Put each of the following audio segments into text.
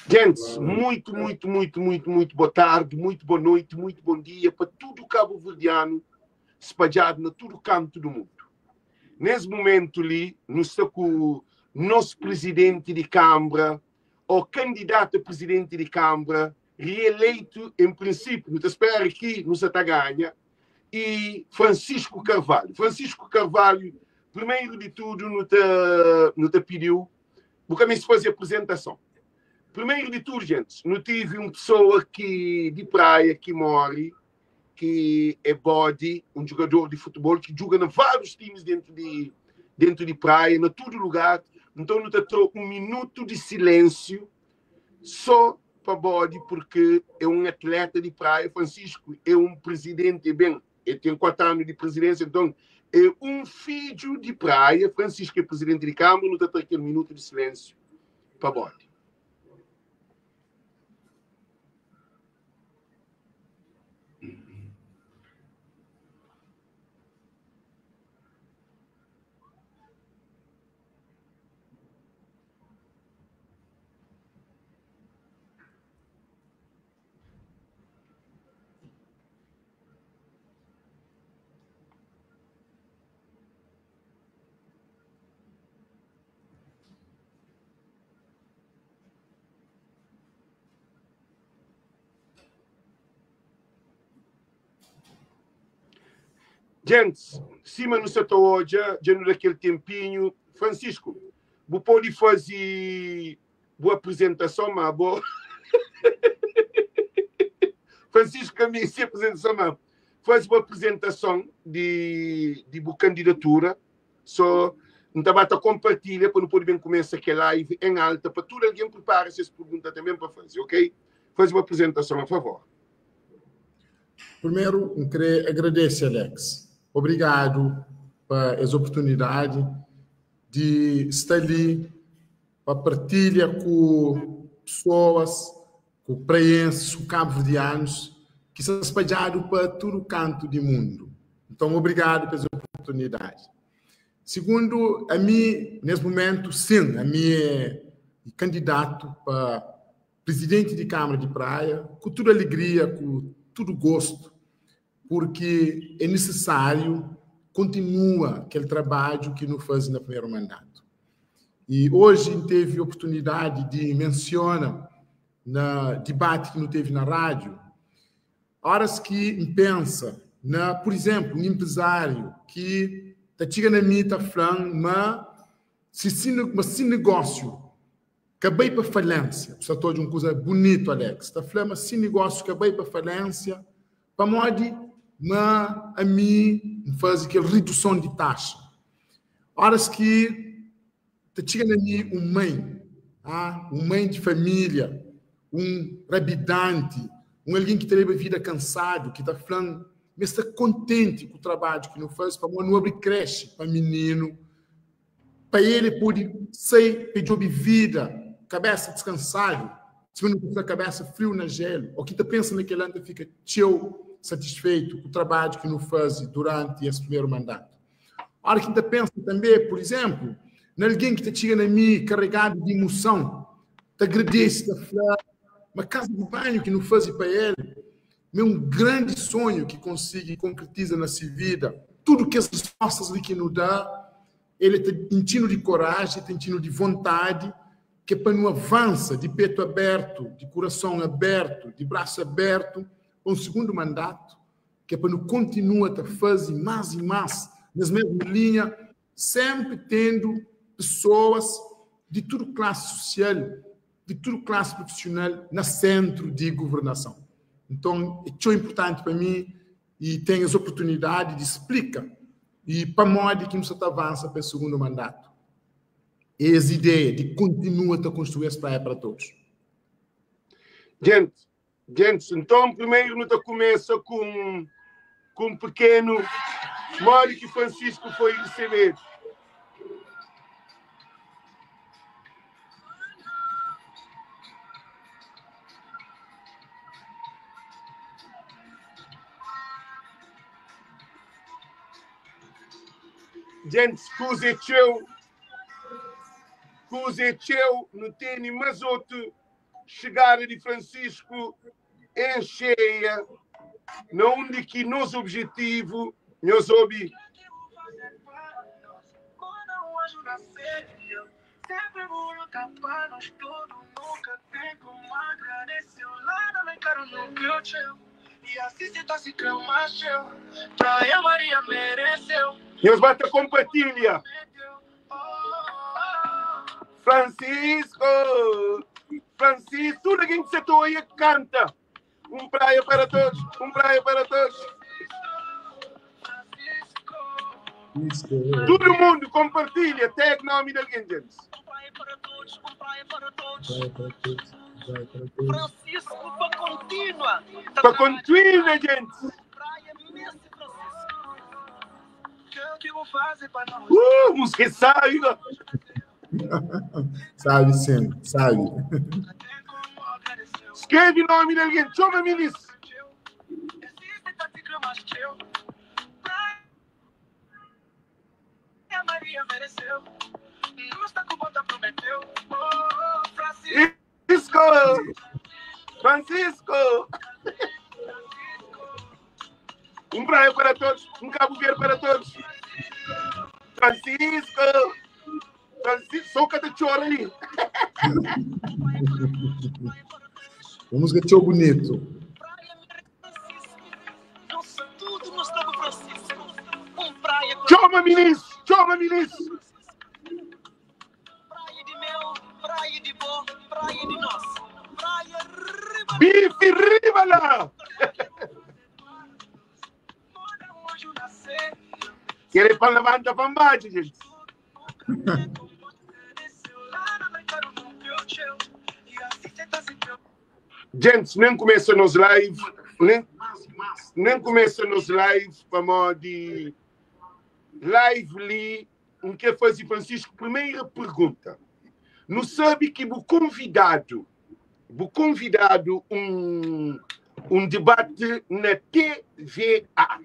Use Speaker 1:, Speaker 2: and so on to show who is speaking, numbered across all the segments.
Speaker 1: Gentis, muitu, muitu, muitu, muitu, muitu bo tardi, muitu bo noiti, muitu bon dia pa tudu kabuverdianu spadjadu na tudu kantu du mundu. Nes mumentu li, nu sta ku nos prizidenti di kanbra, o kandidatu a prizidenti di kanbra, rieleitu en prinsipiu, nu ta spera ki nu sa ta ganha, e Francisco Carvalho. Francisco Carvalho, primeiro di tudu nu ta nu ta pidiu bu ka meste faze apresentason. Primeiro di tudu, gentis, nu tive un pessoa ki di Praia ki morre, ki é Bodi, un jogador di futebol ki juga na vários times dentro di dentro di Praia, na tudu lugar. Então nu ta tra un minuto di silêncio só pa Bodi porque é um atleta de Praia. Francisco é um presidente, é bem, ele tem 4 anos de presidência, então é um filho de Praia. Francisco é presidente de Câmara, não está aquele minuto de silêncio para Bodi. Gentis, sima nu sa ta odja, dja nu da kel tenpinhu. Francisco, bu pode faze bu aprizentason, ma bo. Francisco ka meste aprizentason, ma faze bu aprizentason di, di bu kandidatura. So, N ta ba ta konpartilha pa nu pode ben kumesa kel live en alta pa tudu algen pripara ses pergunta tanben pa faze, ok? Faze bu aprizentason, a favor.
Speaker 2: Primeru, N krê agradese, Alex. Obrigadu pa es oportunidadi di sta li pa partilha ku pesoas, ku praienses, ku kabuverdianus ki sta spadjadu pa tudu kantu di mundu. Nton, obrigadu pa es oportunidadi. Sigundu, ami, nes mumentu, sin, ami é kandidatu pa Prizidenti di Kamara di Praia, ku tudu alegria, ku tudu gostu, purki é nisisáriu kontinua kel trabadju ki nu faze na primeru mandatu. I oji N tevi oportunidadi di mensiona na dibati ki nu tevi na rádiu, óras ki N pensa na, pur izénplu, un inprezáriu ki ta txiga na mi ta fla-m ma si si negósiu Ka bai pa falensia. Bu sta ta odja un kuza bunitu, Alex. Ta fla ma si nigósiu ka bai pa falensia, pamodi ma ami N faze kel riduson di taxa. Óras ki ta txiga na mi un mãi, un mãi di família, un rabidanti, un algen ki ta leba vida kansadu, ki ta fla-m ma el sta kontenti ku trabadju ki nu faze pamodi nu abri kreshi pa mininu, Pa el pode sai pa djobe vida, kabesa diskansadu, sima nu ta fla kabesa friu na jelu, o ki ta pensa na kel-la, N ta fika txeu satisfeitu ku trabadju ki nu faze duranti es primeru mandatu. Ora ki N ta pensa tanbe, pur izenplu, na algen ki ta txiga na mi karegadu di imuson, ta agradese, ta fla ma kaza di banhu ki nu faze pa el ma é un grandi sonhu ki konsigi konkretiza na si vida. Tudu kes respostas li ki nu da, el ta intxi-nu di koraji, ta intxi-nu di vontadi, ki é pa nu avansa di petu abertu, di kurason abertu, di brasu abertu pa un sigundu mandatu, ki é pa nu kontinua ta faze más i más nes mesmu linha, sénpri tendu pesoas di tudu klasi susial, di tudu klasi profisional na séntru di guvernason. Nton, é txeu inpurtanti pa mi i ten es oportunidadi di splika i pamodi ki nu sta ta avansa pa es sugundu mandatu. É es ideia di kontinua ta konstrui es Praia para Todos.
Speaker 1: Gente, Gentis, nton primeru nu ta kumesa ku un ku un pekenu modi ki Francisco foi resebedu. Gentis, kuza é txeu. Kuza é txeu, nu tene más otu xigada di Francisco em xeia, na undi ki nos objetivu, nhos obi. Nhos ba ta konpartilha. Francisco, Francisco, tudo alguém que se toia canta. Um praia para todos, um praia para todos. Todo mundo compartilha, tag nome de alguém, gente.
Speaker 3: Um praia para todos, um praia para todos. Francisco para continua.
Speaker 1: Para continua, gente.
Speaker 3: Praia Messi Francisco.
Speaker 1: Música é sabe,
Speaker 2: Sabe sim, sabe.
Speaker 1: Escreve nome de alguém, chama Milis. Francisco! Francisco! Um praia para todos, um Cabo Verde para todos. Francisco! Francisco, só cada chora ali.
Speaker 2: A música é bonito.
Speaker 1: Chama, Milis! Chama, Milis!
Speaker 3: Praia de meu, praia de bom, praia de nós. Praia riba.
Speaker 1: Bife riba lá! Querer para levantar para baixo, gente. Gente, nem começa nos live, nem, nem começa nos live para modo de live li, um que fazer Francisco, primeira pergunta. Não sabe que o convidado, o convidado um, um debate na TVA,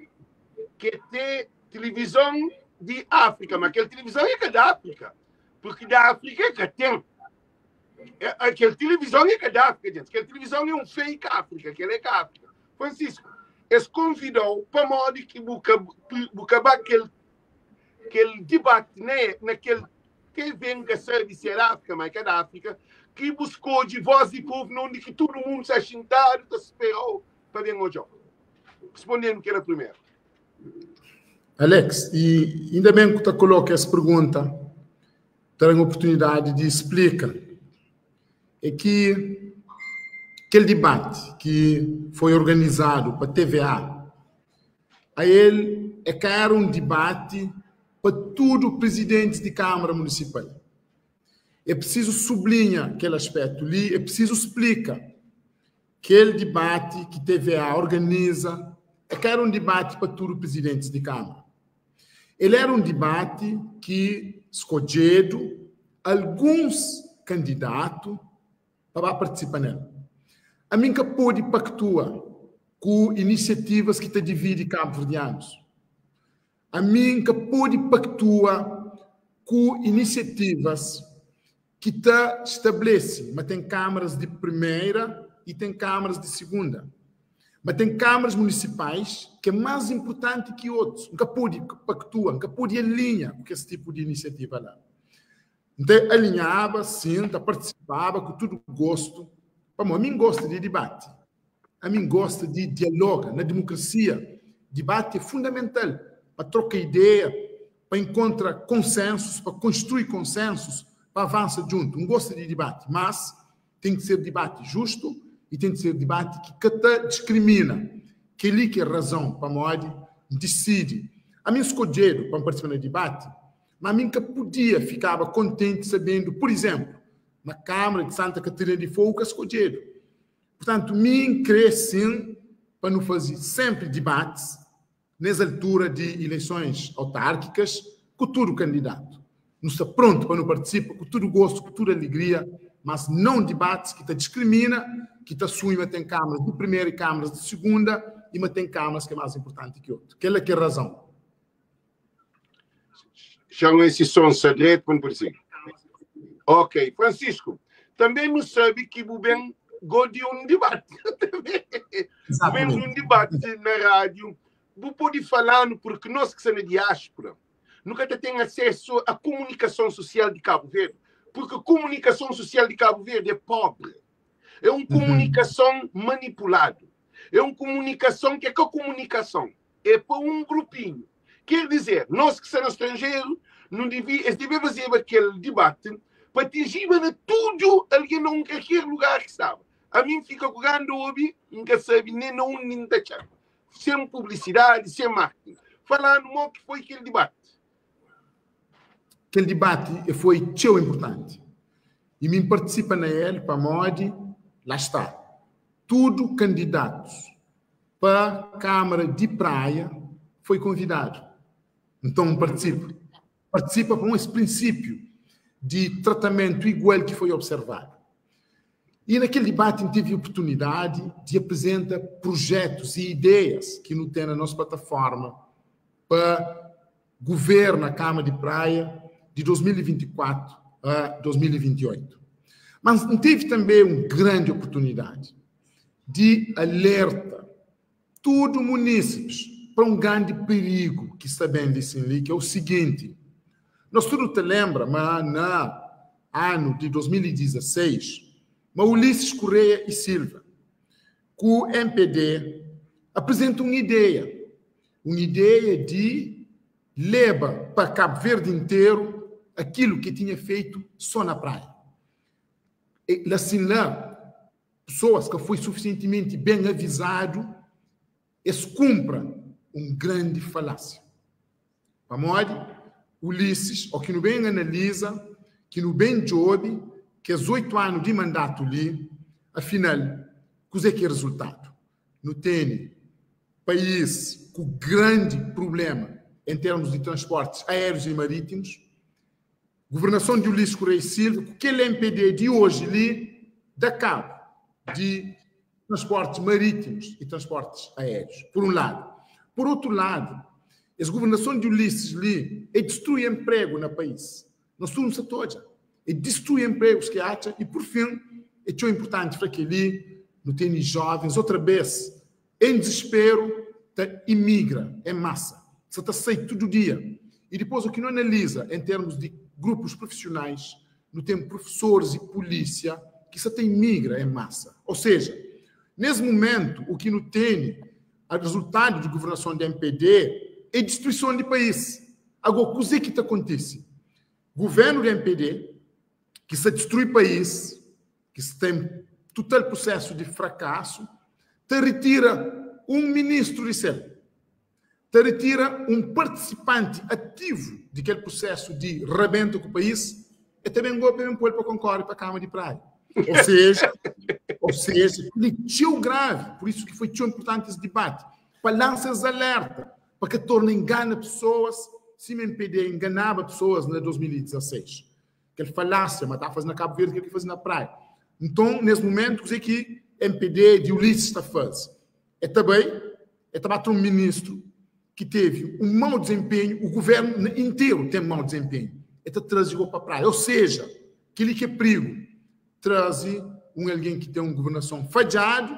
Speaker 1: que é televisão de África, mas aquela televisão é que é da África, porque da África é que tem. É, aquela televisão é que é da África, gente. Aquela televisão é um fake África, aquela é que é África. Francisco, eles convidou para modo que acabar aquele, aquele debate, né, naquele que vem que serve ser África, mas que é da África, que buscou de voz e povo, onde que todo mundo se achintado, se esperou para ver o jogo. Respondendo que era primeiro.
Speaker 2: Alex, e ainda bem que tu coloca essa pergunta, terá a oportunidade de explicar. É que aquele debate que foi organizado para a TVA, a ele é que era um debate para tudo presidentes de Câmara Municipal. É preciso sublinhar aquele aspecto ali, é preciso explicar aquele debate que TVA organiza, é que era um debate para tudo presidentes de Câmara. Ele era um debate que escolheu alguns candidatos para participar nele. A mim que pôde pactuar com iniciativas que te dividem cabo-verdianos. A mim que pôde pactuar com iniciativas que te estabelece, mas tem câmaras de primeira e tem câmaras de segunda. Mas tem câmaras municipais que é mais importante que outros. Nunca pôde pactuar, nunca pôde alinhar com esse tipo de iniciativa lá. Então, alinhava, sim, participava com todo gosto. Bom, a mim gosta de debate. A mim gosta de diálogo. Na democracia, debate é fundamental para trocar ideia, para encontrar consensos, para construir consensos, para avançar junto. Não gosta de debate, mas tem que ser debate justo e tem que ser debate que te discrimina. Que ali que é razão para modo decide. A mim escolheram para participar no debate, mas a mim que podia, ficava contente sabendo, por exemplo, na Câmara de Santa Catarina de Fogo, que escolheram. Portanto, mim crê sim para não fazer sempre debates nessa altura de eleições autárquicas com todo candidato. Não está pronto para não participar, com todo gosto, com toda alegria, mas não debates que te discrimina, que te assume, mas tem câmaras de primeira e câmaras de segunda, e mas tem câmaras que é mais importante que outra. Aquela que é a razão.
Speaker 1: Chama esse som sadreto, quando por assim. Ok, Francisco, tanbê nu sabe ki bu ben go di un dibati. Bu ben di un dibati na rádiu. Bu pode fala-nu, purki nos ki sta na diáspura, nu ka ta ten asesu a kumunikason susial di Kabu Verdi, purki kumunikason susial di Kabu Verdi é pobri. É un kumunikason manipuladu. É un kumunikason ki é ka kumunikason. É pa un grupinhu. Ker dizer, nos ki sta na stranjeru, nu divi, es debe fazeba kel dibati pa atinjiba na tudu algen na un kalker lugar ki staba. Ami N fika ku ganda obi, N ka sabe nen na undi N ta txaba. Sen publisidadi, sen marketing. Fala-nu mo ki foi kel dibati.
Speaker 2: Kel dibati e foi txeu inpurtanti i mi N partisipa na el pamodi, la sta, tudu kandidatus pa Câmara di Praia foi convidadu. Nton, N partisipa. Partisipa pa es prinsípiu di tratamentu igual ki foi observadu. I na kel dibati N tevi oportunidadi di aprizenta prujetus i ideias ki nu ten na nos plataforma pa governa Câmara di Praia di 2024 a 2028. Mas N tevi tanbe un grandi oportunidadi di alerta tudu munísipis pa un grandi perigu ki sta ben li sin li, ki é o siginti, nos tudu ta lenbra ma na anu di 2016, ma Ulisses Correia e Silva ku MPD aprizenta un ideia, un ideia di leba pa Kabu Verdi interu akilu ki tinha feitu so na Praia. E la sin la, Pesoas ka foi sufisientimenti ben avizadu, es kunpra un grandi falásia. Pamodi, Ulisses, o ki nu ben analiza, ki nu ben djobe kes 8 anu di mandatu li, afinal, kuze ki é rezultadu? Nu tene país ku grandi prublema en termus di transportis aérius i marítimus, Governason di Ulisses Correia e Silva, ku kel MPD di oji li, da kabu di transportis marítimus i transportis aérius, pur un ladu. Pur otu ladu, es governason di Ulisses li e distrui enpregu na país. Nos tudu nu sa ta odja. E distrui enpregus ki atxa i, pur fin, e txeu inpurtanti fla kel-li, nu tene jovens otra bes En dizisperu ta imigra en masa, sa ta sai tudu dia. I dipos o ki nu analiza en termus di grupus profisionais, nu ten profesoris i pulisia ki sa ta imigra en masa. Ou seja, nes mumentu o ki nu tene a rezultadu di guvernason di MPD e distruison di pais. Ago kuze ki ta kontise? Guvernu di MPD ki sa distrui pais, ki sta en tutal prusésu di frakasu, ta ritira un ministru di sel, ta ritira un partisipanti ativu di kel prusésu di rabenta ku país, e ta ben gopi, e ben pô-l pa konkore pa Kama di Praia. Ou seja, ou seja, kel-li é txeu gravi, pur isu ki foi txeu inpurtanti es dibati, pa lansa es alerta, pa ka torna ingana pesoas sima MPD inganaba pesoas na 2016. Kel falásia ma ta faze na Kabu Verdi kel ki faze na Praia. Nton, nes mumentu, kuze ki MPD di Ulisses ta faze? E ta bai, e ta ba tra un ministru ki tevi un mau dizenpenhu, o guvernu interu ten mau dizenpenhu, e ta traze go pa Praia. Ou seja, keli ki é prigu, traze un algen ki ten un guvernason fadjadu,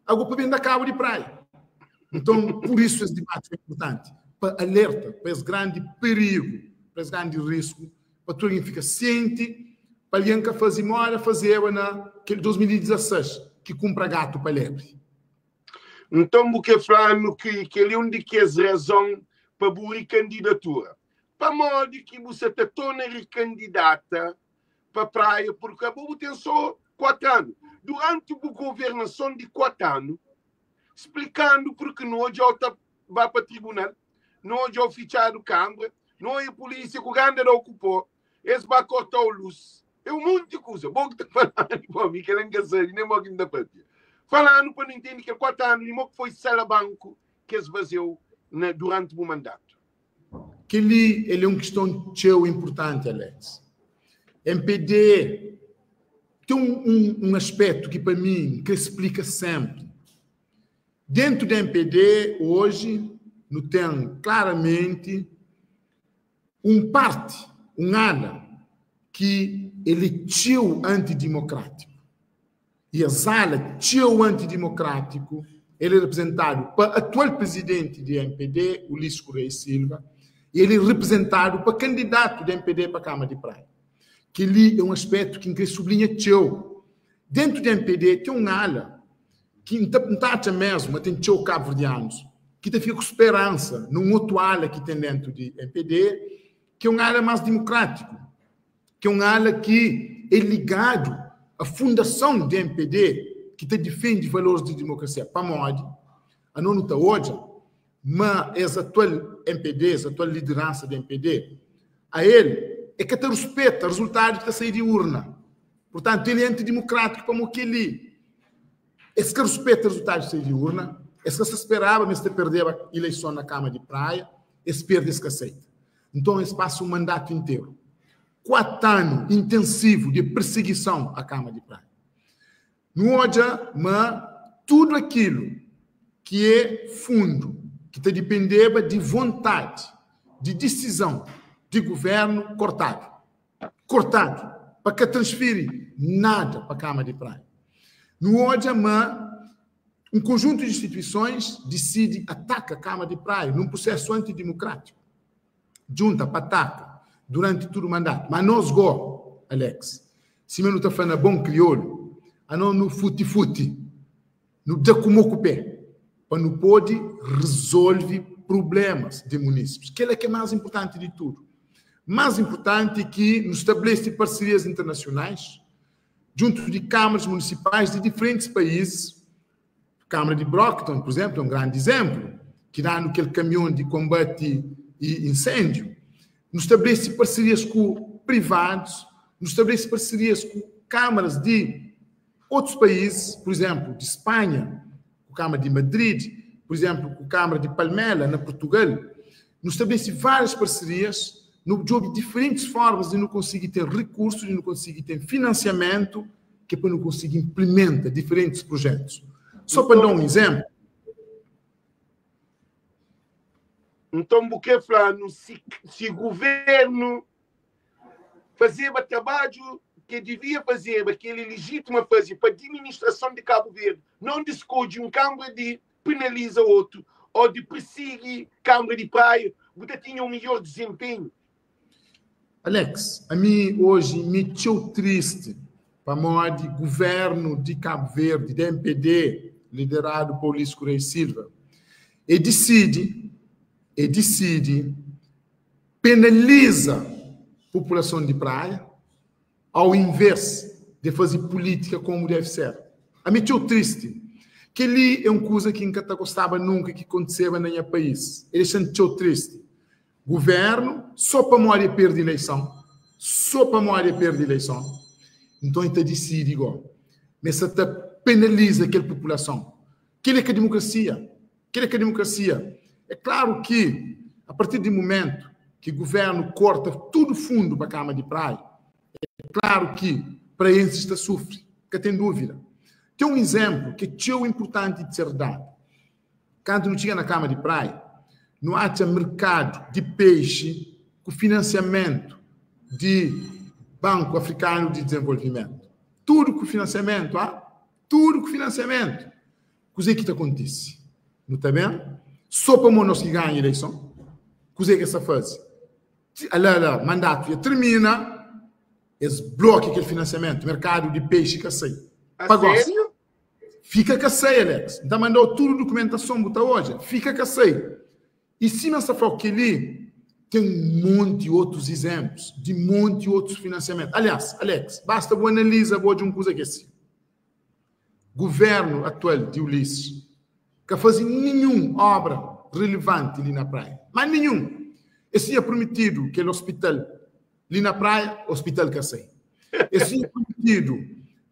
Speaker 2: ago pa ben da kabu di Praia. Nton, pur isu es dibati é inpurtanti, pa alerta pa es grandi perigu, pa es grandi risku pa tudu algen fika sienti, pa algen ka faze moda fazeba na kel 2016 ki kunpra gatu pa lebri.
Speaker 1: Nton bu ke fla-nu ki kel é un di kes razon pa bu rikandidatura. Pamodi ki bu sa ta torna rikandidata pa Praia? Purki abo bu ten so 4 anu. Duranti bu governason di 4 anu, splikandu purki nu odja-u ta ba pa tribunal, nu odja-u fitxadu kanbra, nu oia pulísia ku ganda da-u ku pó, es ba korta-u lus. É un monti kuza. Bo ki ta fala-nu, bo, mi kel-la N ka sabe nen mo ki N ta papia. Fala-nu pa nu intende kel 4 anu li mo ki foi salabanku ki es faze-u na duranti bu mandatu.
Speaker 2: Kel-li el é un kiston txeu inpurtanti, Alex. MPD ten un, un aspétu ki pa mi N kre splika sénpri. Dentu di MPD, oji, nu ten klaramenti un parti, un ala, ki el é txeu antidimokrátiku. I es ala txeu antidimokrátiku, el é reprezentadu pa atual prizidenti di mpd, Ulisses Correia e Silva, i el é reprezentadu pa kandidatu di mpd pa Kama di Praia. Kel-li é un aspétu ki N krê sublinha txeu. Dentu di mpd ten un ala ki N ta N ta atxa mésmu ma ten txeu kabuverdianus ki ta fika ku speransa na un otu ala ki ten dentu di mpd, ki é un ala más dimokrátiku, ki é un ala ki é ligadu a fundason di mpd ki ta difende valoris di dimokrasia. Pamodi anos nu ta odja ma es atual mpd, es atual lideransa di mpd, a el é ka ta ruspeta rezultadu ki ta sai di urna. Purtantu, el é antidimokrátiku pamodi kel-li. Es ka ruspeta rezultadu ki sai di urna, es ka sta speraba ma es ta perdeba ileison na Kama di Praia, es perde es ka seita. Nton es pasa un mandatu interu, 4 anu intensivu di persigison a Kama di Praia. Nu odja ma tudu akilu ki é fundu ki ta dipendeba di vontadi, di disizon di guvernu kortadu. Kortadu pa ka transfiri nada pa Kama di Praia. Nu odja ma un konjuntu di instituisons disidi ataka Kama di Praia nun prusesu antidimokrátiku. Djunta pa ataka duranti tudu mandatu. Ma nos go, Alex, sima nu ta fla na bon kriolu, anos nu futi-futi, nu da ku mo ku pé pa nu pode rezolve prublémas di munísipis. Kel-la ki é más inpurtanti di tudu. Más inpurtanti é ki nu stablese parserias internasionais djuntu di kamaras munisipais di diferentis país. Kamara di Brockton, pur izénplu, é un grandi izénplu, ki da-nu kel kamion di konbati inséndiu. Nu stablese parserias ku privadus, nu stablese parserias ku kamaras di otus país, pur izénplu, di Spanha, ku Kamara di Madrid, pur izénplu, ku Kamara di Palmela, na Purtugal. Nu stablese várias parserias, nu djobe diferentis formas di nu konsigi ten rikursu, di nu konsigi ten finansiamentu, ki é pa nu konsigi inplimenta diferentis prujetus. Só pa da un izénplu.
Speaker 1: Nton, bu krê fla-nu si si guvernu fazeba trabadju ki el divia fazeba, ki el é legítimu a faze pa adiministrason di Kabu Verdi, non di skodje un kanbra di penaliza otu ô di pirsigi kanbra di Praia, bu ta tinha un midjór dizenpenhu?
Speaker 2: Alex, ami oji mi txeu tristi pamodi guvernu di Kabu Verdi, di mpd, lideradu pa Ulisses Correia Silva, e disidi, e disidi penaliza populason di Praia au invés de faze pulítika komu deve ser. Ami txeu tristi. Kel-li é un kuza ki N ka ta gostaba nunka ki kontiseba na nha país. E dexa-m txeu tristi. Guvernu, so pamodi e perde ileison, so pamodi e perde ileison, nton e ta disidi go ma e sa ta penaliza kel populason. Kel-li é ka demokrasia. Kel-li é ka demokrasia. É klaru ki, a partir di mumentu ki guvernu korta tudu fundu pa Kama di Praia, é klaru ki praensis ta sufri, ka ten dúvida. Ten un izénplu ki é txeu inpurtanti di ser dadu. Kantu nu txiga na Kama di Praia, nu atxa merkadu di pexi ku finansiamentu di Banku Afrikanu di Dizenvolvimentu. Tudu ku finansiamentu, ha? Tudu ku finansiamentu. Kuzê ki ta kontise? Nu ta ben sô pamodi nos ki ganha ileison? Kuzê ki es ta faze? Ala, ala, mandatu dja tirmina, es blokia kel finansiamentu, merkadu di pexi ka sai.
Speaker 1: A
Speaker 2: Pa gosi.
Speaker 1: sériu?
Speaker 2: Fika ka sai, Alex. N ta manda-u tudu dukumentason, bu ta odja. Fika ka sai. I sima N sta fla-u kel-li, ten un monti otus izénplus di monti otus finansiamentu. Aliás, Alex, basta bu analiza, bu odja un kuza ki é si. Guvérnu atual di Ulisses ka faze ninhun óbra rilivanti li na Praia. Má ninhun! Es tinha prometidu kel ospital li na Praia, ospital ka sai. Es tinha prometidu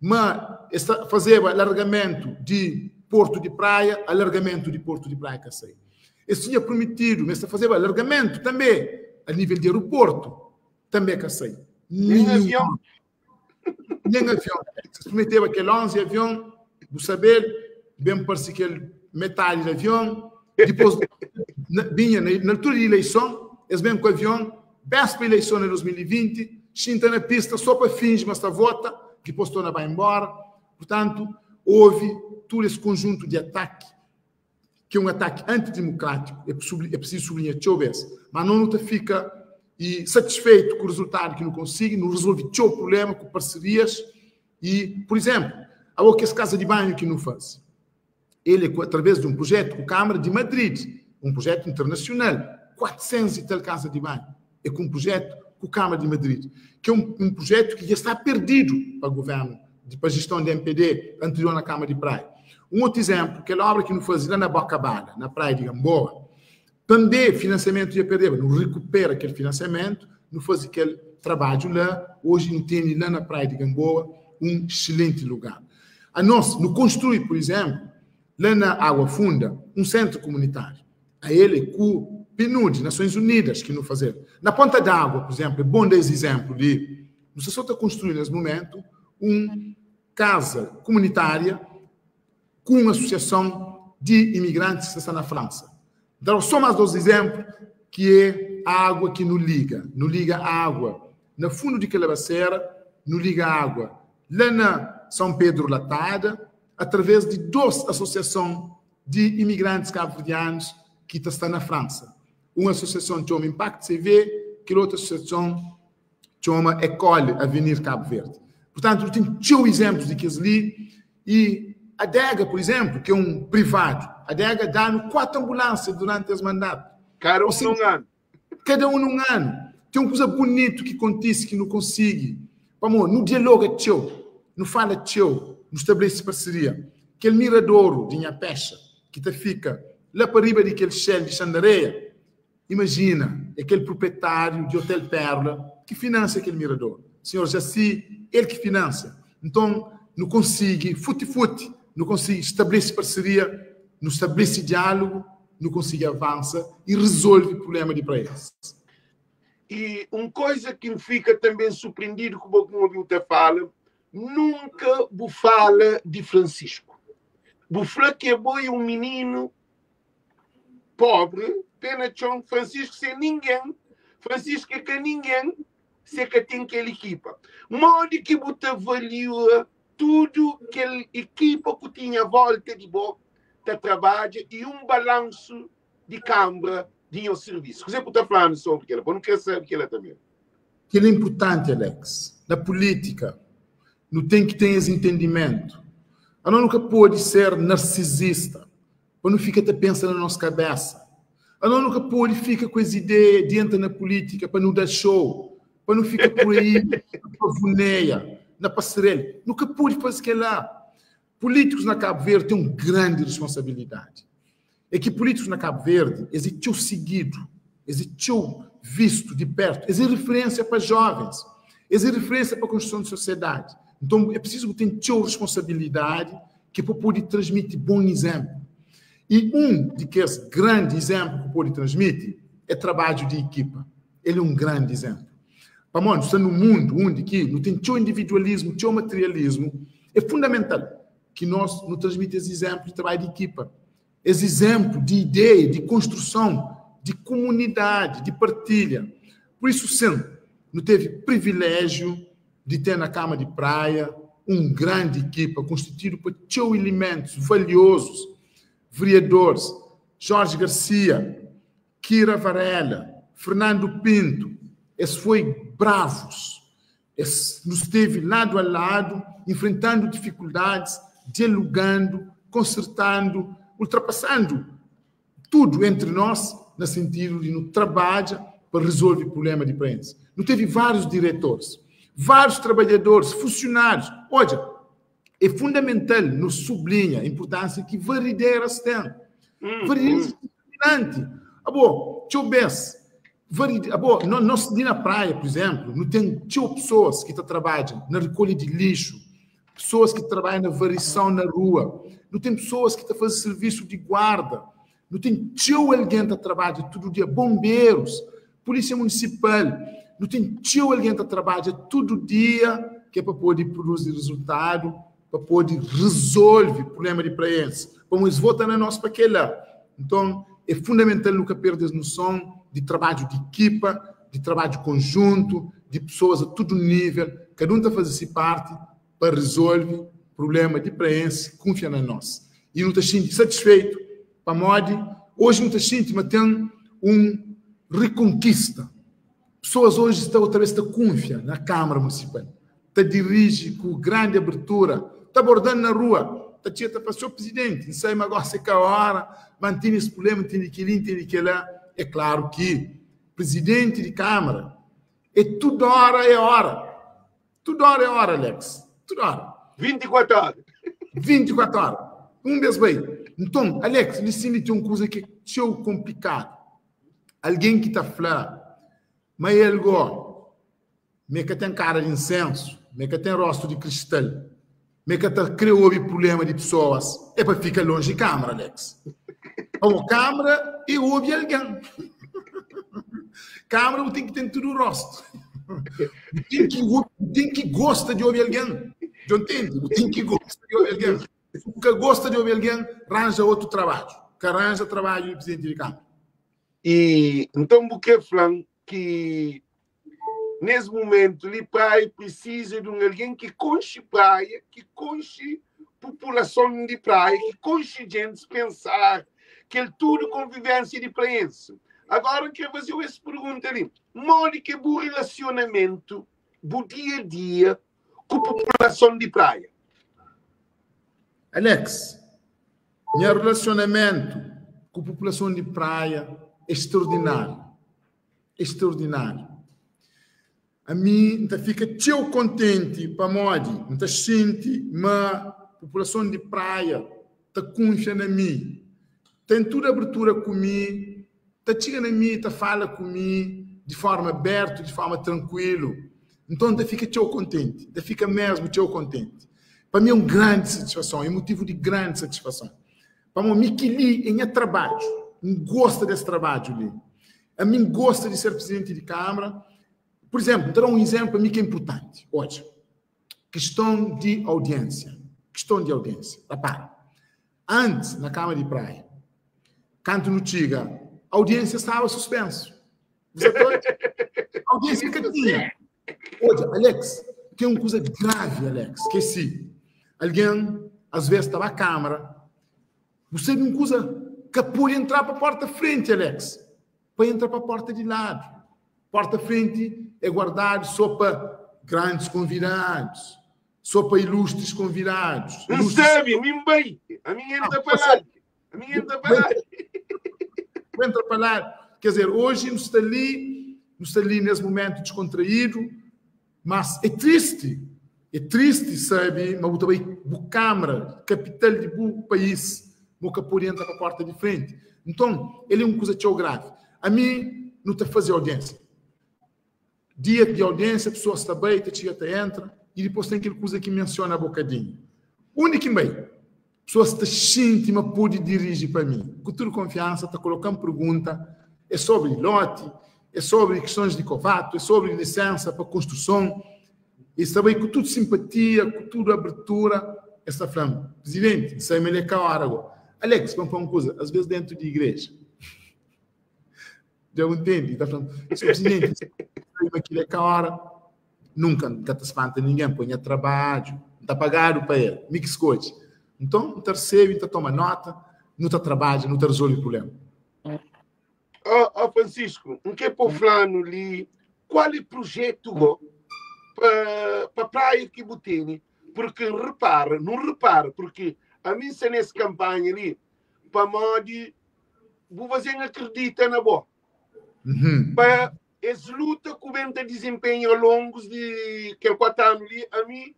Speaker 2: ma es ta fazeba alargamentu di Portu di Praia, alargamentu di Portu di Praia ka sai. Es tinha prometidu ma es ta fazeba alargamentu tanbe a nível di aeroportu, tanbe ka sai.
Speaker 1: Nen
Speaker 2: Ninhun
Speaker 1: avion.
Speaker 2: Nen avion. Es prometeba kel 11 avion, bu sabe-l, ben parse kel metadi di avion, dipôs na, binha na, na altura di ileison, es ben ku avion, béspa ileison na 2020, xinta na pista só pa fingi ma sta vota, dipôs torna bai embora. Portanto, houve todo esse conjunto de ataque, que é um ataque antidemocrático, é preciso sublinhar txeu bes, mas não ta fica e satisfeito com o resultado que não consegue, não resolve txeu problema com parcerias e, por exemplo, a que essa casa de banho que não faz. Ele, através de um projeto com a Câmara de Madrid, um projeto internacional, 400 e tal casa de banho, é com um projeto com a Câmara de Madrid, que é um projeto que já está perdido para o governo, para a gestão da MPD anterior na Câmara de Praia. Um outro exemplo, que é a obra que não fazia lá na Bocabada, na Praia de Gamboa, também financiamento ia perder, não recupera aquele financiamento, não faz aquele trabalho lá, hoje não tem lá na Praia de Gamboa um excelente lugar. A nós, não construi, por exemplo, lá na Água Funda, um centro comunitário. A ele, com o PNUD, Nações Unidas, que não fazer. Na Ponta d'Água, por exemplo, é bom dar esse exemplo de, você só está construindo nesse momento uma casa comunitária com uma associação de imigrantes que está na França. Então, só mais dois exemplos, que é a água que não liga. Não liga a água no fundo de Calabaceira, não liga a água lá na São Pedro Latada, através de duas associações de imigrantes cabo-verdianos que estão na França. Uma associação chama Impact CV, que outra associação chama Ecole Avenir Cabo Verde. Portanto, tem dois exemplos de que ali e a Adega, por exemplo, que é um privado, a Adega dá 4 ambulâncias durante esse mandato.
Speaker 1: Cada um num ano.
Speaker 2: Cada um num ano. Tem uma coisa bonita que acontece que não consegue. Vamos, no dialogo é teu, no fala teu, no estabelece parceria. Aquele miradouro de Inhapecha, que te fica lá para riba daquele shell de Xandareia, imagina, aquele proprietário de Hotel Pérola que financia aquele mirador. Senhor Jaci, ele que financia. Então, não consegue, fute-fute, não consegue estabelecer parceria, não estabelece diálogo, não consegue avança e resolve o problema de praia.
Speaker 1: E uma coisa que me fica também surpreendido com o que o Bilta fala, nunca bu fala de Francisco. Bu fala que é boi um menino pobre, pena chão, Francisco sem ninguém, Francisco é que ninguém, se que tem aquela equipa. Modo que bu avalia tudo aquela equipa que tinha volta de boa, tá trabalha e um balanço de câmara de um serviço. Você pode estar falando sobre aquela, eu não quero saber aquela também.
Speaker 2: Que é importante, Alex, na política, não tem que ter esse entendimento. A não nunca pode ser narcisista, para não ficar até pensando na nossa cabeça. A não nunca pode ficar com essa ideia de entrar na política para não dar show, para não ficar por aí, na pavoneia, na passarela. Nunca pode fazer aquilo lá. Políticos na Cabo Verde têm uma grande responsabilidade. É que políticos na Cabo Verde existiu seguido, existiu visto de perto, existe referência para jovens, existe referência para a construção de sociedade. Então, é preciso ter responsabilidade que pode transmitir bom exemplo. E um de que esse grande exemplo que pode transmitir é trabalho de equipa. Ele é um grande exemplo. Para nós, está num mundo onde que não tem teu individualismo, teu materialismo, é fundamental que nós nos transmitimos esse exemplo de trabalho de equipa. Esse exemplo de ideia, de construção, de comunidade, de partilha. Por isso, sim, não teve privilégio de ter na Câmara de Praia uma grande equipa constituída por teu elementos valiosos, vereadores, Jorge Garcia, Kira Varela, Fernando Pinto, esses foi bravos, esse nos esteve lado a lado, enfrentando dificuldades, dialogando, consertando, ultrapassando tudo entre nós, no sentido de no trabalho para resolver o problema de prensa. Não teve vários diretores, vários trabalhadores, funcionários. Olha, é fundamental, nos sublinha a importância que varredeiras têm. Varredeiras é determinante. Ah, bom, deixa eu ver. Nós na praia, por exemplo, não tem pessoas que trabalham na recolha de lixo, pessoas que trabalham na variação na rua, não tem pessoas que estão fazendo serviço de guarda, não tem alguém que trabalha todo dia, bombeiros, polícia municipal, não tem alguém que trabalha todo dia que é para poder produzir resultado, para poder resolver o problema de praense. Como eles votam na nossa para aquela. Então, é fundamental nunca perder a noção de trabalho de equipa, de trabalho conjunto, di pesoas a tudu nível, kada un ta faze si parti pa rizolve prubléma di praense kunfia na nos. I nu ta xinti satisfeitu pamodi oji nu ta xinti ma ten un rikonkista. Pesoas oji sta otra bes ta kunfia na Kámara Munisipal, ta diriji ku grandi abertura, ta aborda-m na rua, ta txiga ta fla, Senhor Prizidenti, N sai ma gosi é ka óra, ma N tene es prubléma, N tene kel-li, N tene kel-la. É klaru ki Prizidenti di Kámara é tudu óra é óra. Tudu óra é óra, Alex. Tudu óra.
Speaker 1: 24 óra.
Speaker 2: 24 óra. Un bes bai. Nton, Alex, li sin li ten un kuza ki é txeu konplikadu. Algen ki ta fla ma el go, ma e ka ten kara di insensu, ma e ka ten rostu di kristal, ma e ka ta kre obi prubléma di pesoas, é pa fika lonji di kámara, Alex. Pamo kámara é obi algen. Kámara bu ten ki ten tudu rostu. Bu ten ki bu ten ki gosta di obi algen. Djo ntende? Bu ten ki gosta di obi algen. Si bu ka gosta di obi algen, ranja otu trabadju. Ka ranja trabadju di prizidenti di kámara.
Speaker 1: I nton bu kre fla-m ki nes mumentu li Praia prisiza di un algen ki konxe Praia, ki konxe populason di Praia, ki konxe djentis pensar kel tudu konvivensia di praense. Agora N kre faze-u es pergunta li, modi ki é bu relasionamentu, bu dia-a-dia ku populason di Praia?
Speaker 2: Alex, Nha relasionamentu ku populason di Praia é straordináriu. Extraordináriu. Ami N ta fika txeu kontenti pamodi N ta xinti ma populason di Praia ta kunfia na mi, ten tudu abertura ku mi, ta txiga na mi, ta fala ku mi di forma abertu, di forma trankuilu. Nton N ta fika txeu kontenti, N ta fika mesmu txeu kontenti. Pa mi é un grandi satisfason, é motivu di grandi satisfason. Pamodi mi kel-li é nha trabadju, N gosta des trabadju li. Ami N gosta di ser prizidenti di Kámara. Pur izénplu, N ta da un izénplu pa mi ki é inpurtanti. Odja, kiston di audiénsia, kiston di audiénsia. Rapara, antis na Kámara di Praia, kantu nu txiga, audiénsia staba suspensu. Bu sa ta odja? Audiénsia ka tinha. Odja, Alex, ten un kuza gravi, Alex, ki é si, algen asves ta ba Kámara, bu sabe un kuza, ka pode entra pa porta frenti, Alex, pa entra pa porta di ladu. Porta frenti é guardadu so pa grandis konvidadus, so pa ilustres konvidadus.
Speaker 1: N sabe, mi N bai, ami N entra pa ladu. Ami entra pa ladu.
Speaker 2: Bu entra pa ladu. Quer dizer, hoje nu sta li, nu sta li nes momentu descontraído, mas é triste, é triste sabe ma bu ta bai bu câmara, capital di bu país, bu ka pode entra pa porta di frente. Nton, el é un kuza txeu grave. Ami nu ta faze audiência. Dia di audiência, pessoas ta bai, ta txiga, ta entra, e dipôs ten kel kuza ki menciona bocadinho. Undi ki N bai? Pessoas ta xinti ma pode diriji pa mi. Ku tudu konfiansa, ta koloka-m pergunta, é sobri loti, é sobri kistons di kovato, é sobri lisensa pa konstruson. Es ta bai ku tudu simpatia, ku tudu abertura, es ta fla-m, Prizidenti, N sabe ma el é ka ora go. Alex, pa N fla un kuza, asves dentu di igreja, Dja bu ntende? Ta fla-m, Senhor Presidenti, ma kila é ka ora. Nunka N ka ta spanta ningen, poi nha trabadju, N ta pagadu pa el, mi ki skodje. Nton, N ta resebe, N ta toma nota, nu ta trabadja, nu ta rezolve prubléma.
Speaker 1: Ó, ó Francisco, N kre pô flanu li kual é projetu go pa, pa praia ki bu tene, porque N repara, nu repara, porque ami N sta nes kampanha li pamodi bu faze-m akredita na bo. Pa es luta ku ben ta dizenpenha ao longus di kel 4 anu li, ami,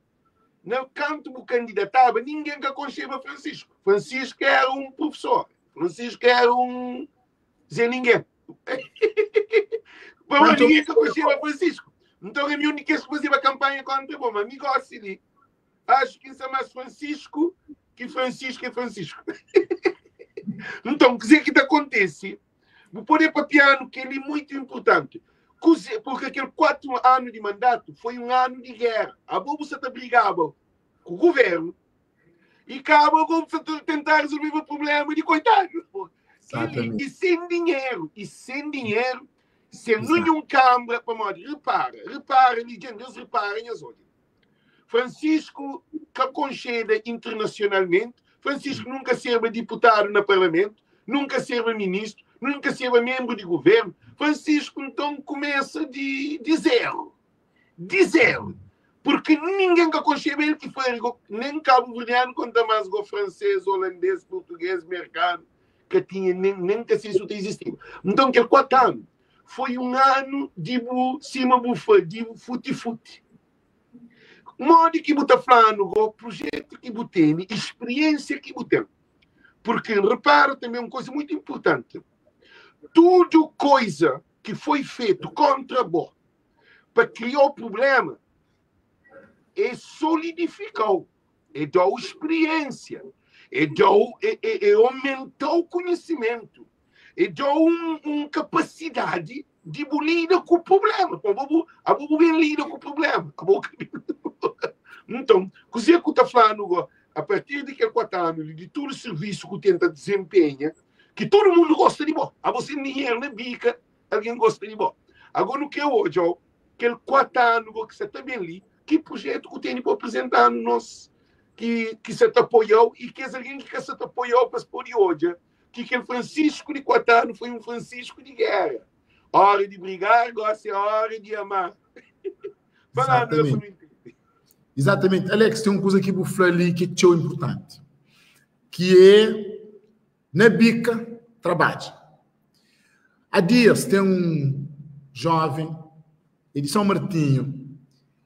Speaker 1: na kantu bu kandidataba, ningen ka konxeba Francisco. Francisco era un prufesor, Francisco era un Zé Ninguém. Pamodi ningen ka konxeba Francisco. Nton, ami un di kes ki fazeba kanpanha kontra bo, ma ami gosi li, Acho ki N sta más Francisco ki Francisco é Francisco. Nton, kuzê ki ta kontese? Bu pode papia-nu kel-li muitu inpurtanti. Kuzê, porque kel 4 anu di mandatu foi un anu di géra. Abo bu sa ta brigaba ku guvernu i kaba ago bu sa ta tenta resolveba prubléma di koitadu. Kel-li, i sen dinheru, i sen dinheru. Sen ninhun kanbra, pamodi repara, repara li dja nhos repara nhos odja. Francisco ka konxeda internasionalmenti, Francisco nunka serba diputadu na parlamentu, nunka serba ministru, nunka serba menbru di guvernu. Francisco nton kumesa di di zeru, di zeru, purki ningen ka konxeba el ki foi nen kabuverdianu konta mas go franses, olandes, purtuges, merkanu. ka tinha nen, nen ka sei su ta izistiba. Nton kel 4 anu foi un anu di bu sima bu fla di futi-futi. Modi ki bu ta fla-nu go projetu ki bu tene, experiência ki bu ten? Porque repara também un koisa muito importante, tudu koisa ki foi fetu kontra bo pa kriau problema, e solidifikau. E da-u spiriénsia, e da-u, e, e, e aumenta-u konhisimentu, e da-u un, un kapasidadi di bu lida ku prubléma. Pô, abo bu, abo bu ben lida ku prubléma. Abo ka Nton, kuzê ku ta fla-nu go, a partir di kel 4 anu li, di tudu sirvisu ku tenta dizenpenha, ki tudu mundu gosta di bo. Abo sen dinheru na bika, algen gosta di bo. Ago nu kre odja-u kel 4 anu go ki sa ta ben li, ki projetu ku tene pa apresenta-nu nos ki ki sa ta apoia-u i kes algen ki ka sa ta apoia-u pa es pode odja ki kel Francisco di 4 anu foi un Francisco di géra. Óra di brigar, gosi é óra di amar. Fala-nu la pa nu intende.
Speaker 2: Exatamente. Alex, ten un kuza ki bu fla li ki é txeu inpurtanti, ki é na bika trabadja. Há dias ten un jóven, é di São Martinho,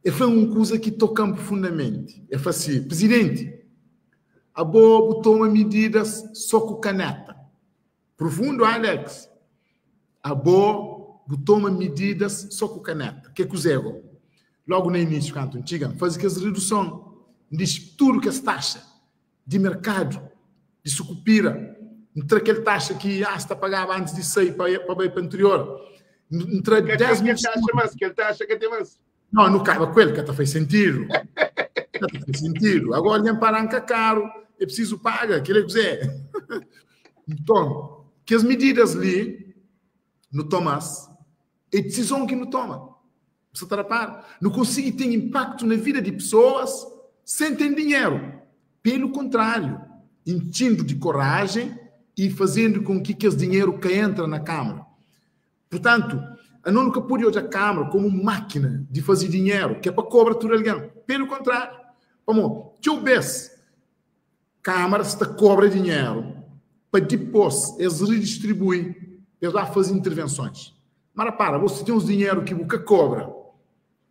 Speaker 2: el fla un kuza ki toka-m profundamenti. El fla si, Prizidenti, abo bu toma mididas sô ku kaneta. Profundu, Alex? Abo bu toma mididas sô ku kaneta. Ke kuzê go? Logu na inísiu, kantu N txiga, N faze kes riduson, N dixi tudu kes taxa di merkadu di sukupira, N tra kel taxa ki as ta pagaba antis di sai pa pa bai pa interior, N tra
Speaker 1: Ka
Speaker 2: 10
Speaker 1: ten
Speaker 2: mil
Speaker 1: kel taxa mas, kel taxa ka ten mas.
Speaker 2: Não, nu kaba ku el, ka ta fai sentidu. Ka ta fai sentidu. Agora algen paranka karu, é prisizu paga, kel é kuzê? Nton, kes mididas li, nu toma-s, é disizon ki nu toma. Bu sa ta rapara? Nu konsigi ten inpaktu na vida di pesoas sen ten dinheru. Pelu kontráriu, intxindu di korajen i fazendu kon ki kes dinheru ka entra na Kámara. Purtantu, anos nu ka pode odja Kámara komu un mákina di faze dinheru ki é pa kobra tudu algen. Pelu kontráriu, pamodi txeu bês Kámara sta kobra dinheru pa dipôs es ridistribui pa es ba faze intervensons. Ma rapara, bo si ten uns dinheru ki bu ka kobra,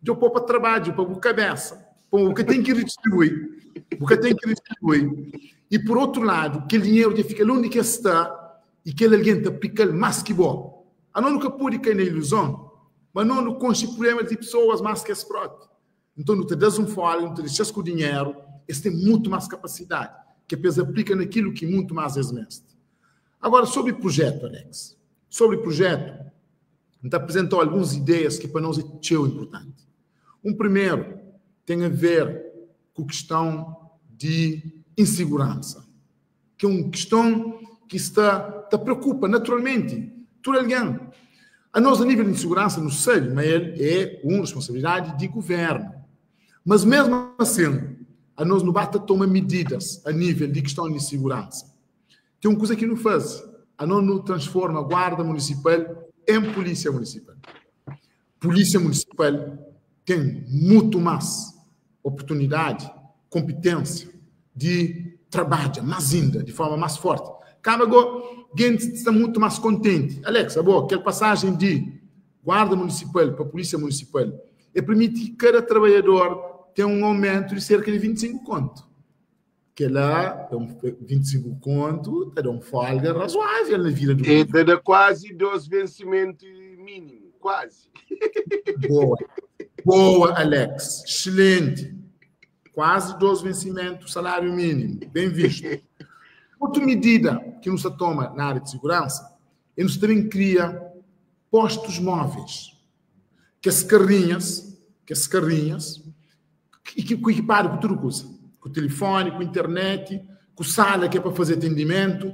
Speaker 2: djo pô pa trabadju pa bu kabesa, pamodi bu ka ten ki ridistribui, bu ka ten ki ridistribui. I pur otru ladu, kel dinheru dja fika la undi ki es sta i kel algen ta aplika-l más ki bo. Anos nu ka pode kai na iluzon ma anos nu konxe prublémas di pesoas más ki es própi. Nton nu ta da-s un fóligu, nu ta dexa-s ku dinheru, es ten mutu más kapasidadi, ki é pa es aplika na kilu ki mutu más es meste. Agora, sobri prujetu, Alex, sobri prujetu, N ta aprizenta-u alguns ideias ki pa nos é txeu inpurtanti. Un primeru ten a ver ku kiston di insiguransa, ki é un kiston ki sta ta preokupa naturalmenti tudu algen. Anos a nível di inseguransa nu sabe ma el é un responsabilidadi di guvernu, mas mesmu asin anos nu ba ta toma mididas a nível di kiston di inseguransa. Ten un kuza ki nu faze, anos nu transforma guarda munisipal en pulísia munisipal. Pulísia munisipal ten mutu más oportunidadi, konpitênsia di trabadja más inda, di forma más forti. Kaba go, gentis sta mutu más kontenti. Alex, abo, kel pasajen di guarda munisipal pa pulísia munisipal, e permiti ki kada trabadjador ten un aumentu di serka di 25 kontu. Kel-la, é un 25 kontu, ta da un folga razoável na vida di un
Speaker 1: E ta da kuazi dos vensimentu mínimu, kuazi.
Speaker 2: Boa, boa Alex, excelente. Kuazi dos vensimentu saláriu mínimu, ben vistu. Otu medida ki nu sta toma na ária di siguransa é nu sta ben kria postus móveis. Kes karrinhas, kes karrinhas ku ekipadu ku tudu kuza, ku tilifoni, ku internet, ku sala ki é pa faze atendimentu,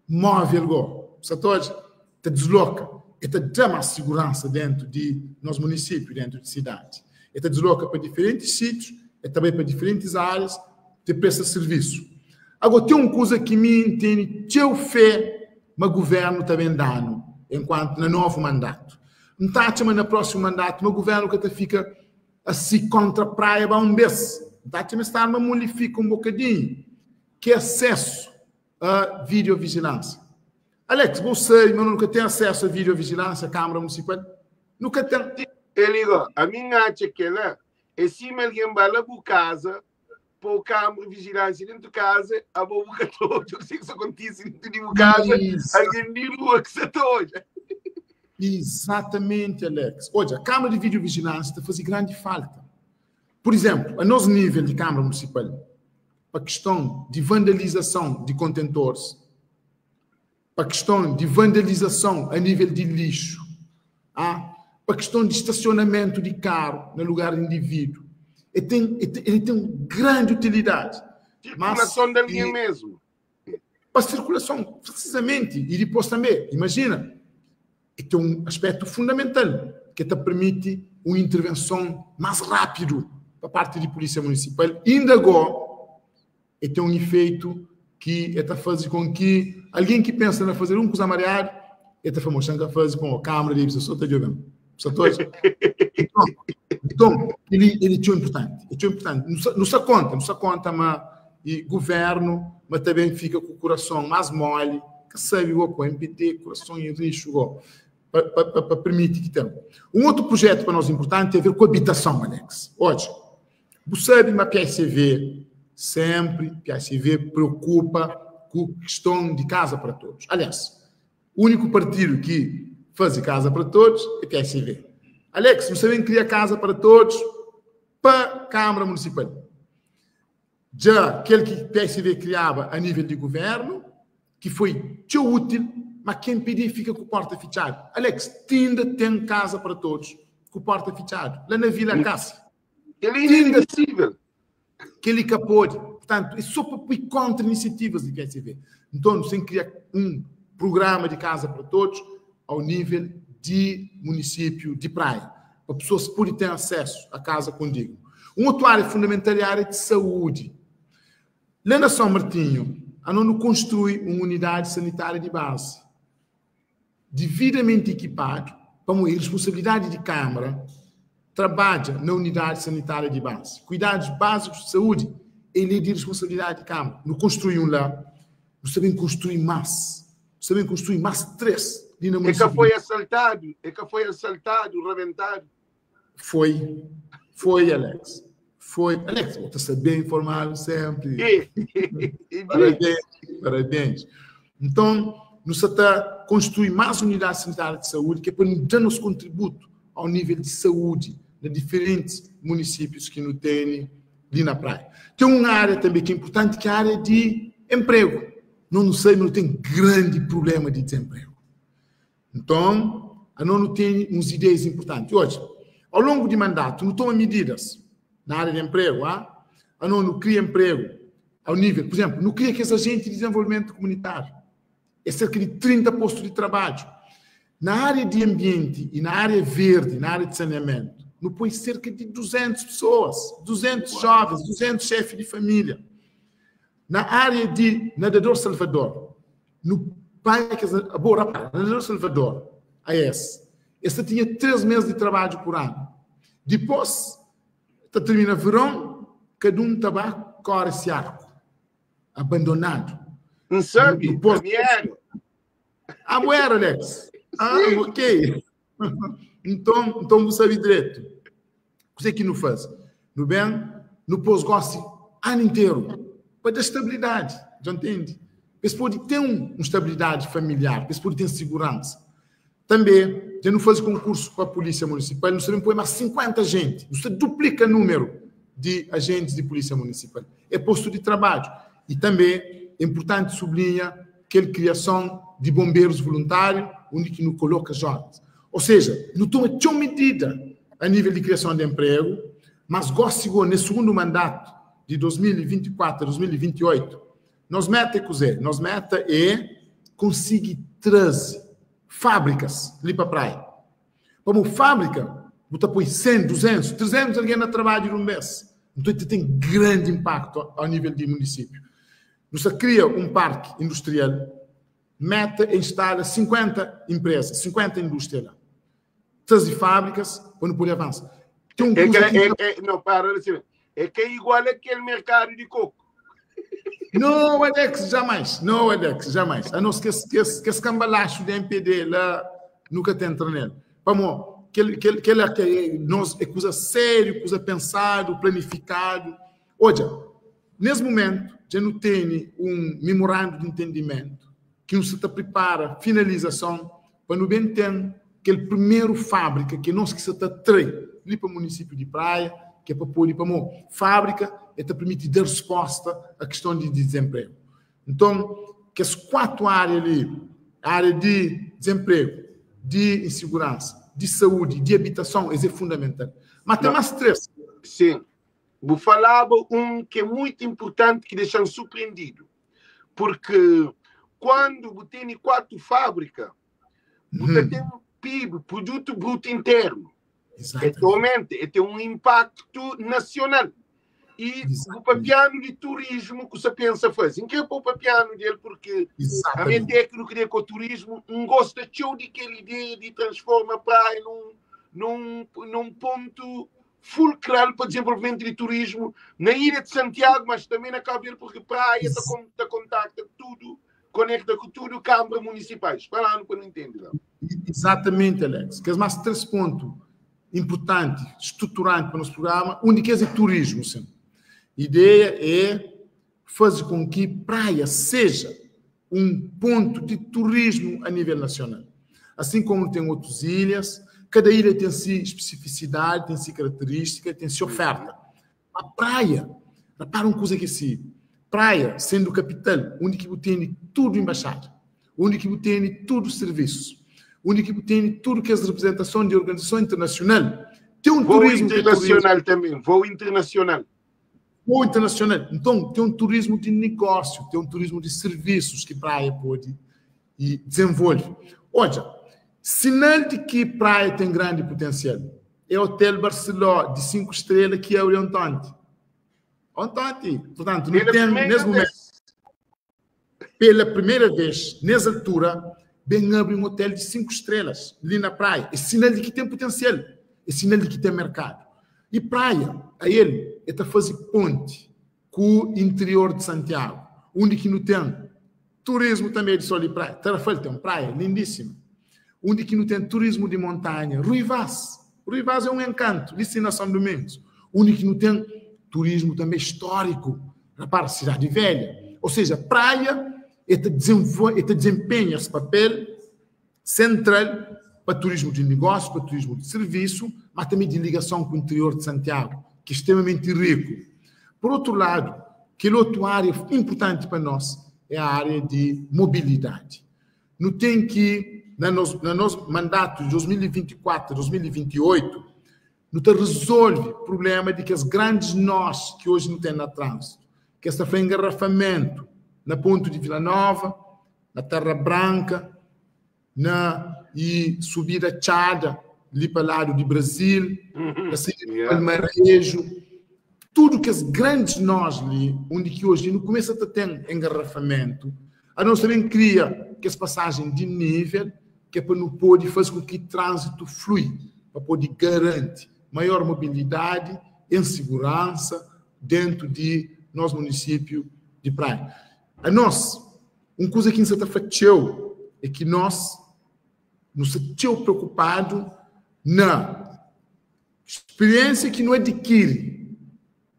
Speaker 2: móvel go, bu sa ta odja? Ta disloka. El ta da más siguransa déntu di nos munisípiu, déntu di sidadi. El ta disloka pa diferentis sítius, el ta bai pa diferentis árias ta presta sirvisu. Agó, ten un kuza ki mi N tene txeu fé ma guvérnu ta ben da-nu enkuantu na novu mandatu. N ta atxa ma na prósimu mandatu ma guvérnu ka ta fika asi kóntra Praia ba un bês. N ta atxa ma es ta arma molifika un bokadinhu ki é asésu a videovijilánsia. Alex, bo sabe ma nu ka ten asésu a videovijilánsia, Kámara Munisipal? Nu ka ten.
Speaker 1: Eligo, ami N atxa kel-la é sima algen ba la bu kaza pô câmara de vigilância dentro de casa, abo bu ka ta odja kuse ki sta kontise dentro di bu casa, algen di rua ki sta ta odja.
Speaker 2: Exatamente, Alex. Odja, câmara de videovigilância ta faze grande falta. Por exemplo, a nos nível di Câmara Municipal, pa questão di vandalização di contentores, pa kiston di vandalizason a nível di lixu, a pa kiston di stasionamentu di karu na lugar individu. E ten, el ten un grandi utilidadi.
Speaker 1: Sirkulason di algen mesmu.
Speaker 2: Pa sirkulason, presizamenti. I dipôs tanbe, imajina, e ten un aspétu fundamental ki ta permiti un intervenson más rápidu pa parti di Pulísia Munisipal, inda gó, E ten un ifeitu ki e ta faze kon ki algen ki pensa na faze algun kuza mariadu, e ta fla, Moxa, N ka faze pamodi kamara debe sta so ta djobe-m. Bu sta ta odja? Nton, nton, kel-li el é txeu inpurtanti. É txeu inpurtanti. Nu sta, nu sta konta, nu sta konta ma i guvérnu ma ta ben fika ku kurason más móli, ka sabe gó ku MPT, kurason i rixu gó, pa, pa, pa, pa permiti ki ten. Un otu prujétu pa nos inpurtanti ten a ver ku abitason, Alex. Odja, Bu sabe ma PSV senpri, PSV preokupa ku kiston di kaza para todos. Aliás, úniku partidu ki faze kaza para todos é PSV. Alex, nu sta ben kria kaza para todos pa Kamara Munisipal. Dja kel ki PSV kriaba a nível di guvernu, ki foi txeu útil, ma ken pidi fika ku porta fitxadu. Alex, tinda ten kaza para todos ku porta fitxadu, la na Vila Akásia.
Speaker 1: Kel li é inadmisível.
Speaker 2: Kel li ka pode. Portantu, é sô pa pui kóntra inisiativas di PSV. Nton, nu ten ki kria un prugrama di Kaza para Todos ao nível di munisípiu di Praia, pa pesoas pode ten asésu a kaza kondignu. Un otu ária fundamental é ária di saúdi. La na São Martinho, anos nu konstrui un unidadi sanitária di bazi, dividamenti ekipadu, pamodi é responsabilidadi di Kámara trabadja na unidadi sanitária di bazi. Kuidadus bázikus di saúdi, el é di responsabilidadi di Kámara. Nu konstrui un la, nu sta ben konstrui más. Nu sta ben konstrui más 3 li na
Speaker 1: É ka
Speaker 2: munisípiu
Speaker 1: foi
Speaker 2: di.
Speaker 1: asaltadu, é ka foi asaltadu, rabentadu.
Speaker 2: Foi, foi Alex, foi. Alex, bo ta sta ben informadu senpri. Parabéns, parabéns. Nton, nu sta ta konstrui más unidadi sanitária di saúdi ki é pa nu da nos kontributu ao nível di saúdi na diferentis munisípius ki nu tene li na Praia. Ten un ária tanbe ki é inpurtanti ki é ária di enpregu. Nos nu sabe ma nu ten grandi prubléma di dizenpregu. Nton, anos nu tene uns ideias inpurtanti. Oji, au longu di mandatu, nu toma mididas na ária di enpregu. A Anos nu kria enpregu au nível, pur izenplu, nu kria kes ajenti di dizenvolvimentu kumunitáriu. É serka di 30 postu di trabadju. Na ária di anbienti i na ária verdi, na ária di saneamentu, nu poi serka di 200 pesoas, 200 jovens, 200 xefi di família. Na ária di Nadador Salvador, nu panha kes. Abo, rapara, Nadador Salvador, AS, es ta tinha 3 mês di trabadju pur anu. Dipôs, ta tirmina veron, kada un ta ba kóre se arku. Abandonadu.
Speaker 1: N sabe, ami éra.
Speaker 2: Ah, bu éra, Alex? Ah, ok. Nton, nton bu sabe dretu. Kuzê ki nu faze? Nu ben, nu pô-s gósi anu interu pa da stabilidadi, dja ntende? Pa es pode ten un stabilidadi familiar, pa es pode ten siguransa. Tanbê, dja nu faze konkursu pa Pulísia Munisipal, nu sta ben poi más 50 ajenti, nu sta duplika númeru di ajentis di Pulísia Munisipal. É postu di trabadju. I tanbê, é inpurtanti sublinha kel kriason di bonberus voluntáriu undi ki nu koloka jovens. Ou seja, nu toma txeu medida a nível di kriason di enpregu, mas gosi go, nes sugundu mandatu di 2024 a 2028, nos meta é kuzê? Nos meta é konsigi traze. fábrikas li pa Praia. Pamodi fábrika, bu ta poi 100, 200, 300 algen na trabadju di un bês. Nton, ta ten grandi inpaktu ao nível di munisípiu. Nu sta kria un parki industrial, meta é instala 50 inpreza, 50 indústria la. Traze fábrikas pa nu pode avansa.
Speaker 1: Tem um é que, é, é, não, para, é que é igual aquele mercado de coco.
Speaker 2: Não, Alex, jamais. Não, Alex, jamais. A não ser que esse, que esse cambalacho de MPD lá nunca te entra nele. Vamos, que, que, que, que nós é coisa sério, coisa pensado, planificado. Olha, nesse momento, já não tem um memorando de entendimento que se te prepara finalização para não bem ter aquele primeiro fábrica que nós que se está ali para o município de Praia, que é para pôr para a fábrica, é te permite dar resposta à questão de desemprego. Então, que as quatro áreas ali, a área de desemprego, de insegurança, de saúde, de habitação, isso é fundamental. Mas tem mais três.
Speaker 1: Sim. Vou falar um que é muito importante que deixa surpreendido. Porque quando tem quatro fábricas, você tem um PIB, Produto Bruto Interno. Atualmente, tem um impacto nacional. E o papiano de turismo que você pensa fazer. Em que é o papiano dele? Porque a mente é que não queria com o turismo, não gosta de aquela ideia de transformar a praia num ponto fulcral para desenvolvimento de turismo na Ilha de Santiago, mas também na Cabo Verde, porque praia está contacta tudo, conecta com tudo, câmara municipais. Falando para não entender. Não.
Speaker 2: Exatamente, Alex. Que é mais três pontos importantes, estruturante para o nosso programa. Um de que é turismo, sim. A ideia é fazer com que praia seja um ponto de turismo a nível nacional. Assim como tem outras ilhas, cada ilha tem sua especificidade, tem sua característica, tem sua oferta. A praia, repara uma coisa que se praia, sendo capital, onde que tem tudo embaixado, onde que tem tudo serviços, onde que tem tudo que é representação de organização internacional. Tem um
Speaker 1: voo
Speaker 2: turismo
Speaker 1: internacional também, voo internacional.
Speaker 2: Voo internacional. Então, tem um turismo de negócio, tem um turismo de serviços que praia pode e desenvolve. Olha, sinal de que praia tem grande potencial é o Hotel Barceló de 5 estrelas que é o Ontante. Ontante. Portanto, não tem, nesse momento, pela primeira vez, nessa altura, bem abre um hotel de 5 estrelas ali na praia. É sinal de que tem potencial. É sinal de que tem mercado. E praia, a ele, é para fazer ponte com o interior de Santiago, onde que não tem turismo também de sol e praia. Tarrafal tem uma praia lindíssima. Onde que não tem turismo de montanha. Rui Vaz. Rui Vaz é um encanto, ali na São Domingos. Onde que não tem turismo também histórico. Repara, Cidade Velha. Ou seja, praia desempenha esse papel central para turismo de negócio, para turismo de serviço, mas também de ligação com o interior de Santiago, que é extremamente rico. Por outro lado, aquela outra área importante para nós é a área de mobilidade. Não tem que, no nosso mandato de 2024, 2028, não te resolve o problema de que as grandes nós que hoje não tem na trânsito, que esta foi engarrafamento na Ponte de Vila Nova, na Terra Branca, e subida Tchada, ali para lado de Brasil, na saída de Palmarejo, tudo que as grandes nós ali, onde que hoje no começo até tem engarrafamento, a nós também cria que essa passagem de nível, que é para não poder fazer com que o trânsito flui, para poder garantir maior mobilidade em segurança dentro de nosso município de Praia. A nós, uma coisa que nos está fazendo é que nós nos sentimos preocupados na experiência que não adquire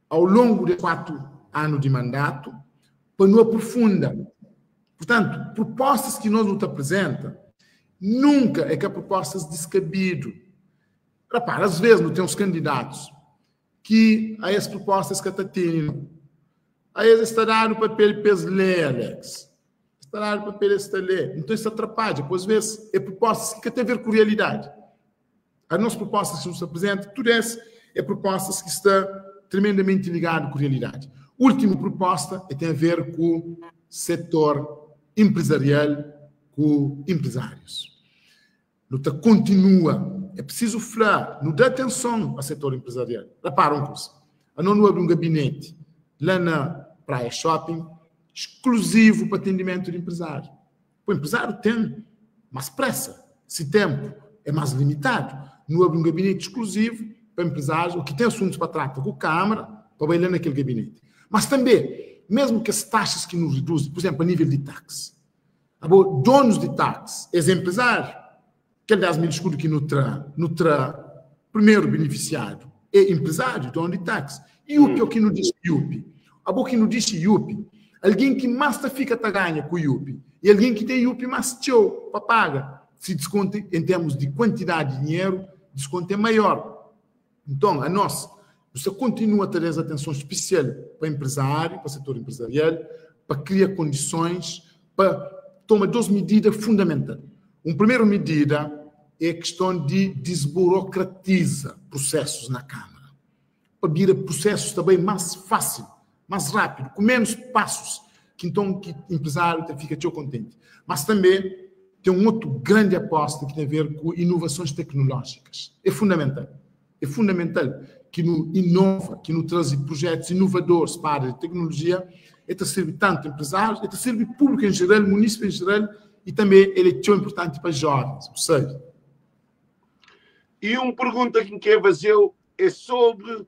Speaker 2: ao longo de 4 anos de mandato, para não aprofundar. Portanto, propostas que nós nos apresenta, nunca é que há propostas descabido. Repara, às vezes não tem uns candidatos que há as propostas que está tendo. Aí está dando papel para ler, Alex. Está dando papel para ler. Então isso atrapalha, pois às vezes é propostas que têm a ver com realidade. As nossas propostas que nos apresentam, tudo isso é propostas que está tremendamente ligado com a realidade. Última proposta tem a ver com o setor empresarial, com empresários. Nu ta kontinua. É prisizu fla, nu da atenson a setor enprezarial. Rapara un kusa, anos nu abri un gabineti la na Praia Shopping skluzivu pa atendimentu di enprezáriu. Po enprezáriu ten más presa, si tenpu é más limitadu. Nu abri un gabineti skluzivu pa enprezárius o ki ten asuntus pa trata ku Kámara pa bai la na kel gabineti. Mas tanbe, mesmu kes taxas ki nu riduzi, pur izenplu, a nível di taksi, Abo donus di taxi, es é empresário? Kel 10 mil escudo ki nu tra, nu tra primeiro beneficiado é empresário, dono di taxi. Iupi o ki nu dixi iupi. Abo ki nu dixi iupi, alguém ki mas ta fika ta ganha ku iupi e alguém ki ten iupi mas txeu pa paga. Si desconto em termos di quantidade di dinheiro, desconto é maior. Nton, anos, nu sta kontinua ta da es atenson spesial pa enprezáriu, pa setor enprezarial, pa kria kondisons pa toma dos midida fundamental. Un primeru midida é kiston di disburokratiza prusésus na Kámara, pa bira prusésus ta bai más fásil, más rápidu, ku ménus pasus, ki nton ki enprezáriu ta fika txeu kontenti. Mas tanbe ten un otu grandi aposta ki ten a ver ku inovasons teknolójikas. É fundamental, é fundamental ki nu inova, ki nu traze prujetus inovadoris pa ária di teknolojia. El ta sirbi tantu enprezárius, el ta sirbi públiku en jeral, munísipi en jeral i tanbe el é txeu inpurtanti pa jóvens, bu sabe.
Speaker 1: I un pergunta ki N krê faze-u é sobri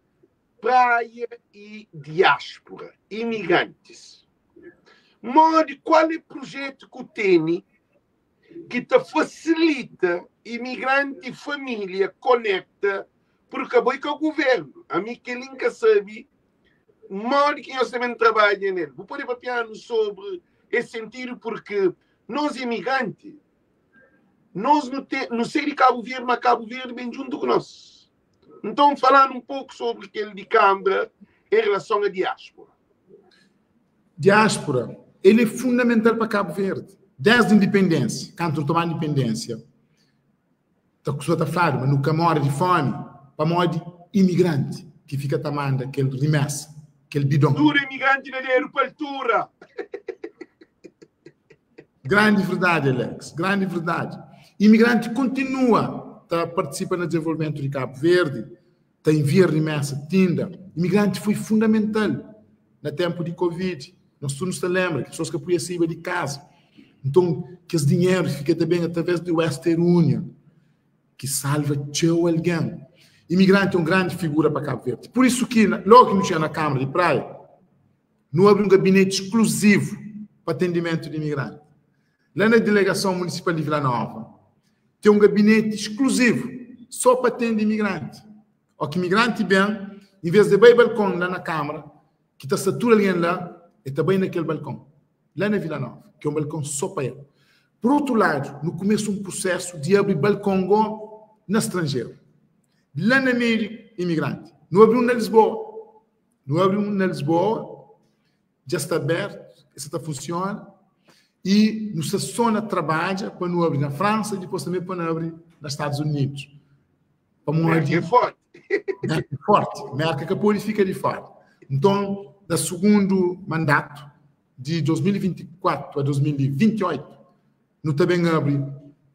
Speaker 1: Praia e diáspora, imigrantis. Modi, kual é projetu ku tene ki ta fasilita imigranti i família konekta purka bo i ka guvernu. Ami keli N ka sabi modi ki nhos ta ben trabadja nel. Bu pode papia-nu sobri es sentidu purki nos imigranti nos nu te nu sai di Kabu Verdi ma Kabu Verdi ben djuntu ku nos. Nton, fala-nu un poku sobri kel di Kanbra en relason a diáspora.
Speaker 2: Diáspora, el é fundamental pa Kabu Verdi. Desdi indipendénsia, kantu nu tomadu indipendénsia, ta kustuma ta fladu ma nu ka móre di fómi pamodi imigranti ki fika ta manda kel rimésa, kel bidon.
Speaker 1: Tudu imigranti na dedu pa altura!
Speaker 2: Grandi verdadi, Alex. Grandi verdadi. Imigranti kontinua ta partisipa na dezenvolvimentu di Kabu Verdi, ta envia rimesa tinda. Imigranti foi fundamental na tenpu di Covid. Nos tudu nu sta lenbra ki pesoas ka podia saiba di kaza. Nton, kes dinheru fika ta ben atraves di Western Union, ki salva txeu algen. Imigranti é un grandi figura pa Kabu Verdi. Pur isu ki, logu ki nu txiga na Kamara di Praia, Nu abri un gabineti skluzivu pa atendimentu di imigranti. La na Dilegason Munisipal di Vila Nova, ten un gabineti skluzivu so pa atende imigranti. Ó ki imigranti ben, inves di bai balkon la na Kamara, ki ta sta tudu algen la, el ta bai na kel balkon la na Vila Nova, ki é un balkon so pa el. Pur otu ladu, nu kumesa un prusésu di abri balkon go na stranjeru, la na meiu di imigranti. Nu abri un na Lisboa. Nu abri un na Lisboa, dja sta abertu, e sta ta funsiona, i nu sta so na trabadja pa nu abri na Fransa i dipôs tanbê pa nu abri na Stadus Unidus.
Speaker 1: Pamodi Merka é forti.
Speaker 2: Merka é forti. Merka ka pode fika di fora. Nton, na sugundu mandatu, di 2024 a 2028, nu ta ben abri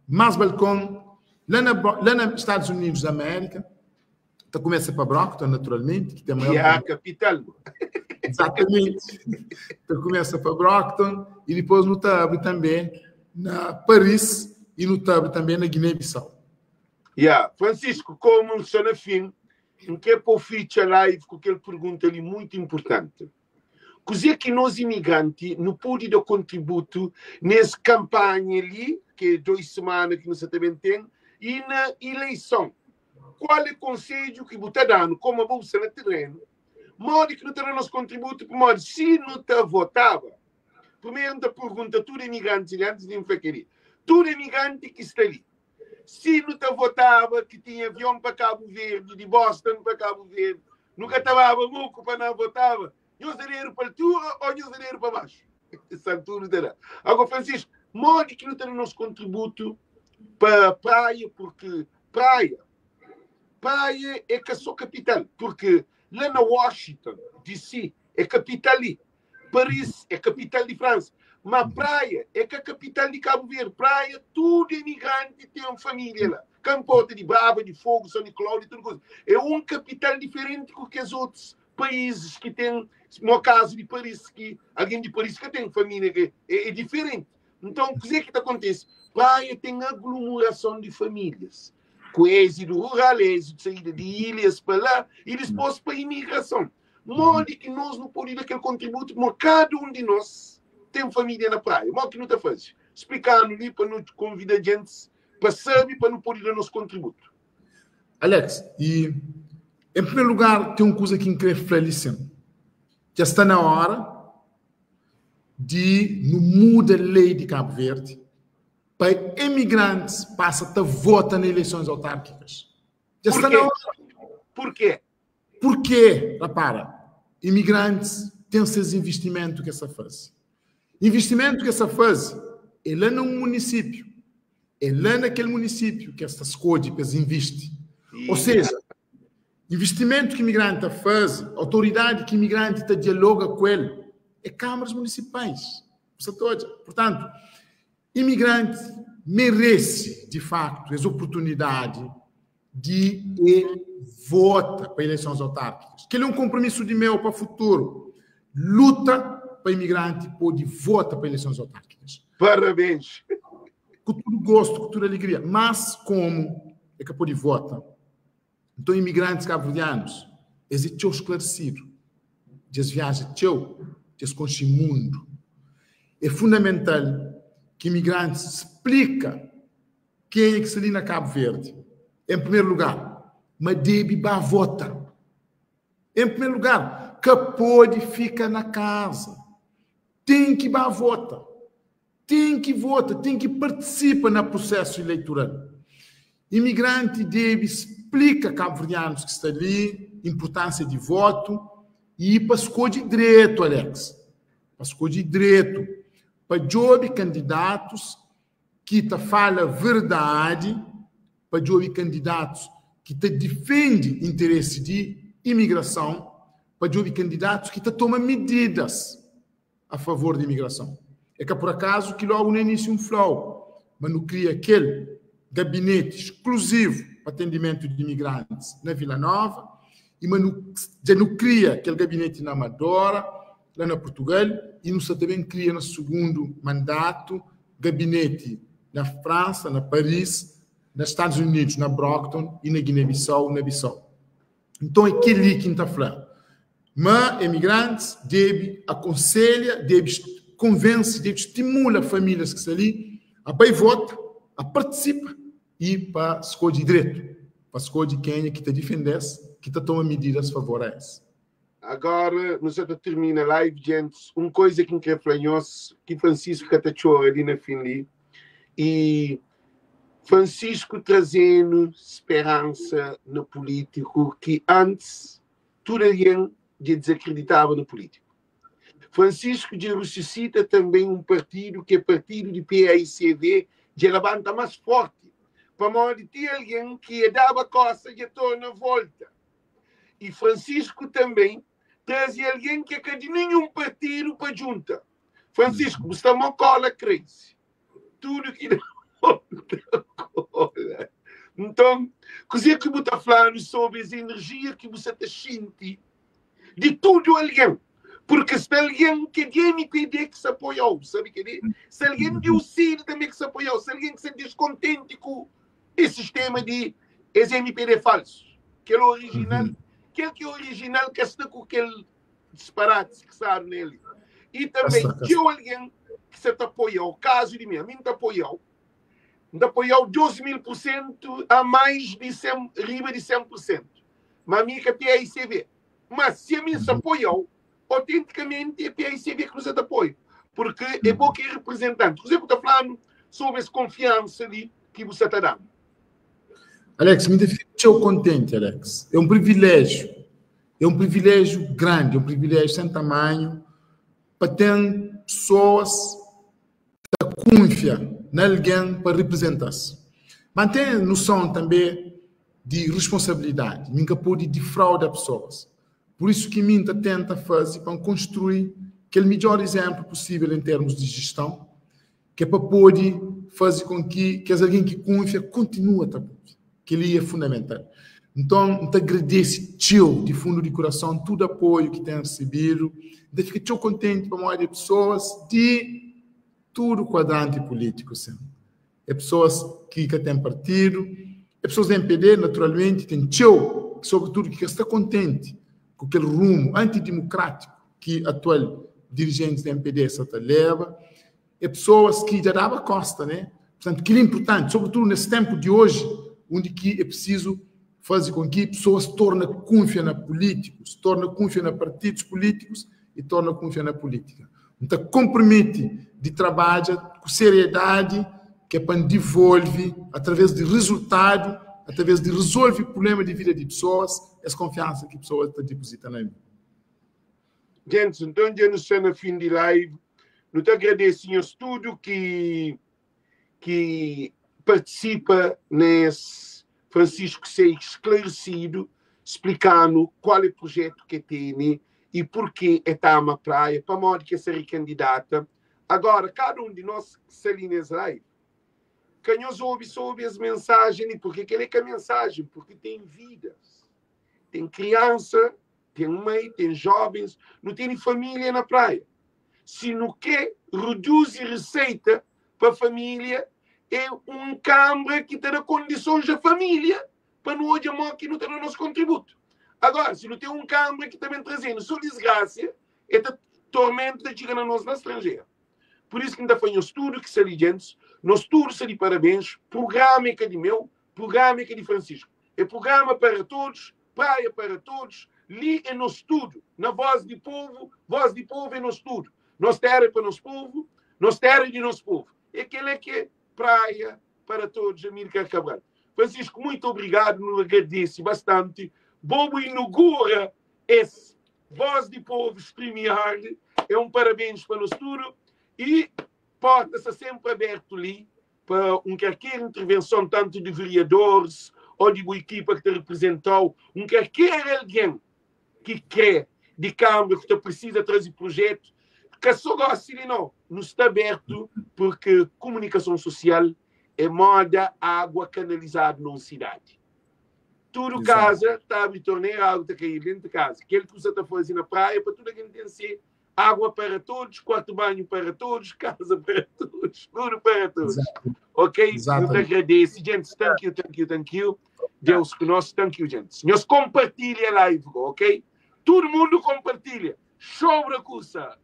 Speaker 2: más balkon la na, la na Stadus Unidus di Amérika. Ta kumesa pa Brockton, naturalmenti, ki ten
Speaker 1: maior. Ki é a kapital.
Speaker 2: Exatamente. Ta kumesa pa Brockton i dipôs nu ta abri tanbê na Paris i nu ta abri tanbê na Guiné-Bissau.
Speaker 1: Ya, Francisco, komu N sta na fin, N krê pô fitxa live ku kel pergunta li muitu inpurtanti. Kuzê ki nos imigranti nu pode da kontributu nes kanpanha li, ki é 2 semana ki nu sa ta ben ten, i na ileison? Kual é konsedju ki bu ta da-nu, komu abo bu sta na terenu, modi ki nu ta da nos kontributu? Pamodi si nu ta votaba, primeru N ta pergunta tudu imigrantis li, antis di N fla kel-li, tudu imigranti ki sta li, si nu ta votaba ki tinha avion pa Kabu Verdi, di Boston pa Kabu Verdi, nu ka ta baba muku pa na votaba? Nhos da dedu pa altura ô nhos da dedu pa baxu? Sabe tudu ta da. Agora, Francisco, modi ki nu ta da nos kontributu pa Praia? Porque Praia, Praia é ka só kapital, porque la na Washington, DC, é kapital li. Paris é kapital di Fransa. Ma Praia é ka kapital di Kabu Verdi. Praia tudu emigranti ten família la. Ka nporta di Brava, di Fogu, São Nicolau, di tudu kuza. É un kapital diferenti ku kes otus paízis ki ten, mo kazu di Paris, ki algen di Paris ka ten família, ki é diferenti. Nton, kuzê ki ta kontise? Praia ten aglomerason di famílias, ku êxidu rural, êxidu saída di ilhas pa la i dispôs pa imigrason. Modi ki nos nu pode da kel kontributu pamodi kada un di nos ten família na Praia? Modi ki nu ta faze? Splika-nu li pa nu konvida djentis pa sabe pa nu pode da nos kontributu.
Speaker 2: Alex, i en primeru lugar ten un kuza ki N kre fla li sin. Dja sta na óra di nu muda lei di Kabu Verdi pa emigrantis pasa ta vota na ileisons autárkikas. Dja sta na óra.
Speaker 1: Purkê?
Speaker 2: Purkê, rapara, imigrantis ten ses invistimentu ki es ta faze. Invistimentu ki es ta faze é la na un munisípiu, é la na kel munisípiu ki es ta skodje pa es invisti. Ou seja, invistimentu ki imigranti ta faze, autoridadi ki imigranti ta dialoga ku el, é kamaras munisipais. Bu sa ta odja? Purtantu, imigranti merese, di faktu, es oportunidadi di e vota pa ileisons autárkicas. Kel é un konpromisu di meu pa futuru, luta pa imigranti pode vota pa ileisons autárkicas.
Speaker 1: Parabéns!
Speaker 2: Ku tudu gostu, ku tudu alegria. Mas komu e ka pode vota, nton imigrantis kabuverdianus es é txeu sklaresidu, dja es viaja txeu, dja es konxe mundu. É fundamental ki imigrantis splika Kenha ki sta li na Kabu Verdi, en primeru lugar, ma debe ba vota. En primeru lugar, ka pode fika na kaza. Ten ki ba vota. Ten ki vota, ten ki partisipa na prusesu ileitural. Imigranti debe splika kabuverdianus ki sta li inpurtansia di votu i pa skodje dretu, Alex. Pa skodje dretu, pa djobe kandidatus ki ta fala verdadi pa djobe kandidatus ki ta difende interesi di imigrason, pa djobe kandidatus ki ta toma mididas a favor di imigrason. É ka pur akazu ki logu na inisiu N fla-u ma nu kria kel gabineti skluzivu pa atendimentu di imigrantis na Vila Nova i ma nu dja nu kria kel gabineti na Amadora, la na Purtugal i nu sta ta ben kria na sugundu mandatu gabineti na Fransa, na Paris, na Stadus Unidus, na Brockton i na Guiné-Bissau, na Bissau. Nton é kel-li ki N ta fla, ma emigrantis debe akonselha, debe konvense, debe stimula famílias ki sta li a bai vota, a partisipa i pa skodje dretu, pa skodje kenha ki ta difende-s, ki ta toma mididas favor a es.
Speaker 1: Agora nu sa ta termina live djentis, un koiza ki N kre fla nhos, ki Francisco ka ta txora li na fin li, e Francisco trazenu speransa na pulitiku ki antis tudu algen dja dizakreditaba na pulitiku. Francisco dja rususita tanben un partidu ki é partidu di PAICV dja labanta mas forti pamodi ti algen ki e daba kosta dja torna volta. I Francisco tanben traze algen ki é ka di ninhun partidu pa djunta. Francisco, bu sta mo kola crazy. Tudu ki da ta kola. Nton, kuzê ki bu ta fla-nu sobri es enerjia ki bu sa ta xinti di tudu algen? Purki sta algen ki é di MPD ki sta apoia-u, sabe kel-li? Sta algen di UCID tanbe ki sta apoia-u, sta algen ki sta diskontenti ku Es sistema di es MPD falsu, kel original, kel ki é original ka sta ku kel disparatis ki stadu nel li. I tanbe txeu algen ki sa ta apoiau, kazu di mi, ami N ta apoiau, N ta apoiau 2000% a mais di 100, riba di 100%, ma ami ka PAICV. Ma si ami N sa apoiau, Autentikamenti é PAICV ki nu sa ta apoia, purki é bo ki é reprezentanti. Kuzê ku ta fla-nu sobri es konfiansa li ki bu sa ta da-nu?
Speaker 2: Alex, mi ta fika txeu kontenti, Alex. É un priviléjiu, é un priviléjiu grandi, é un priviléjiu sen tamanhu pa ten pesoas ta kunfia na algen pa riprizenta-s. Ma N ten noson tanbê di risponsabilidadi. Mi N ka pode difrauda pesoas. Pur isu ki mi N ta tenta faze pa N konstrui kel midjór izénplu pusível en termus di jeston, ki é pa pode faze kon ki kes algen ki kunfia kontinua ta kunfia. Kel-li é fundamental. Nton, N ta agradese txeu di fundu di kurason tudu apoiu ki ten resebidu. N ta fika txeu kontenti pamodi é pesoas di tudu kuadranti pulítiku, sin. É pesoas ki ka ten partidu, é pesoas di MPD, naturalmenti, ten txeu, sobritudu ki ka sta kontenti ku kel rumu antidimukrátiku ki atual dirijentis di MPD sa ta leba. É pesoas ki dja daba kosta, né? Portantu, kel-li é inpurtanti, sobritudu nes tenpu di oji, undi ki é prisizu faze kon ki pesoas torna kunfia na pulítikus, torna kunfia na partidus pulítikus i torna kunfia na pulítika. N ta konprometi di trabadja ku seriedadi ki é pa N divolve, através di rizultadu, através di rizolve prubléma di vida di pesoas, es konfiansa ki pesoas ta dipozita na mi.
Speaker 1: Gentis, nton dja nu sta na fin di live. Nu ta agradese nhos tudu ki ki partisipa nes Francisco Seix sklaresidu, splika-nu kual é projetu ki e tene i purke e ta ama Praia, pamodi ki e sa rikandidata. Agora, kada un di nos ki sta li nes live, ka nhos obi so obi es mensajen li, purke kel-li é ka mensajen, purke ten vidas, ten kriansa, ten mai, ten jovens, nu tene familia na Praia. Si nu kre reduzi reseita pa familia, é un kanbra ki ta da kondisons a familia pa nu odja mo ki nu ta da nos kontributu. Agora, si nu ten un kanbra ki ta ben traze-nu so disgrasia, e ta tormentu ta txiga na nos na stranjeru. Pur isu ki N ta fla nhos tudu ki sta li djentis, nos tudu sta di parabens, prugrama é ka di meu, prugrama é ka di Francisco. É prugrama para todos, Praia para todos, li é nos tudo, na voz di povo, voz di povo é nos tudo. Nos terra é pa nos povo, nos terra é di nos povo. É kel é ki é Praia para todos, Amílcar Cabral. Francisco, muito obrigado, nu agradece bastante. Bo bu inugura es voz di povo StreamYard, é um parabéns pa nos tudo e porta sta sempre aberto li pa un kalker intervenson tantu di veriadoris ô di bu ekipa ki ta reprezenta-u, un kalker algen ki kre di Kanbra ki ta prisiza traze prujetu, ka so gosi li nau, nu sta abertu purki kumunikason susial é moda agua kanalizadu na un sidadi. Tudu kaza ta abri tornera, agu ta kai dentu kaza. Kel ki bu sa ta faze na praia pa tudu algen ten se Água para todos, quarto banho para todos, casa para todos, tudo para todos.
Speaker 2: Exato.
Speaker 1: Ok?
Speaker 2: Exatamente.
Speaker 1: Eu te agradeço. Gente, thank you, thank you, thank you. Deus conosco, thank you, gente. Nós compartilha a live, ok? Todo mundo compartilha. Sobra cursa.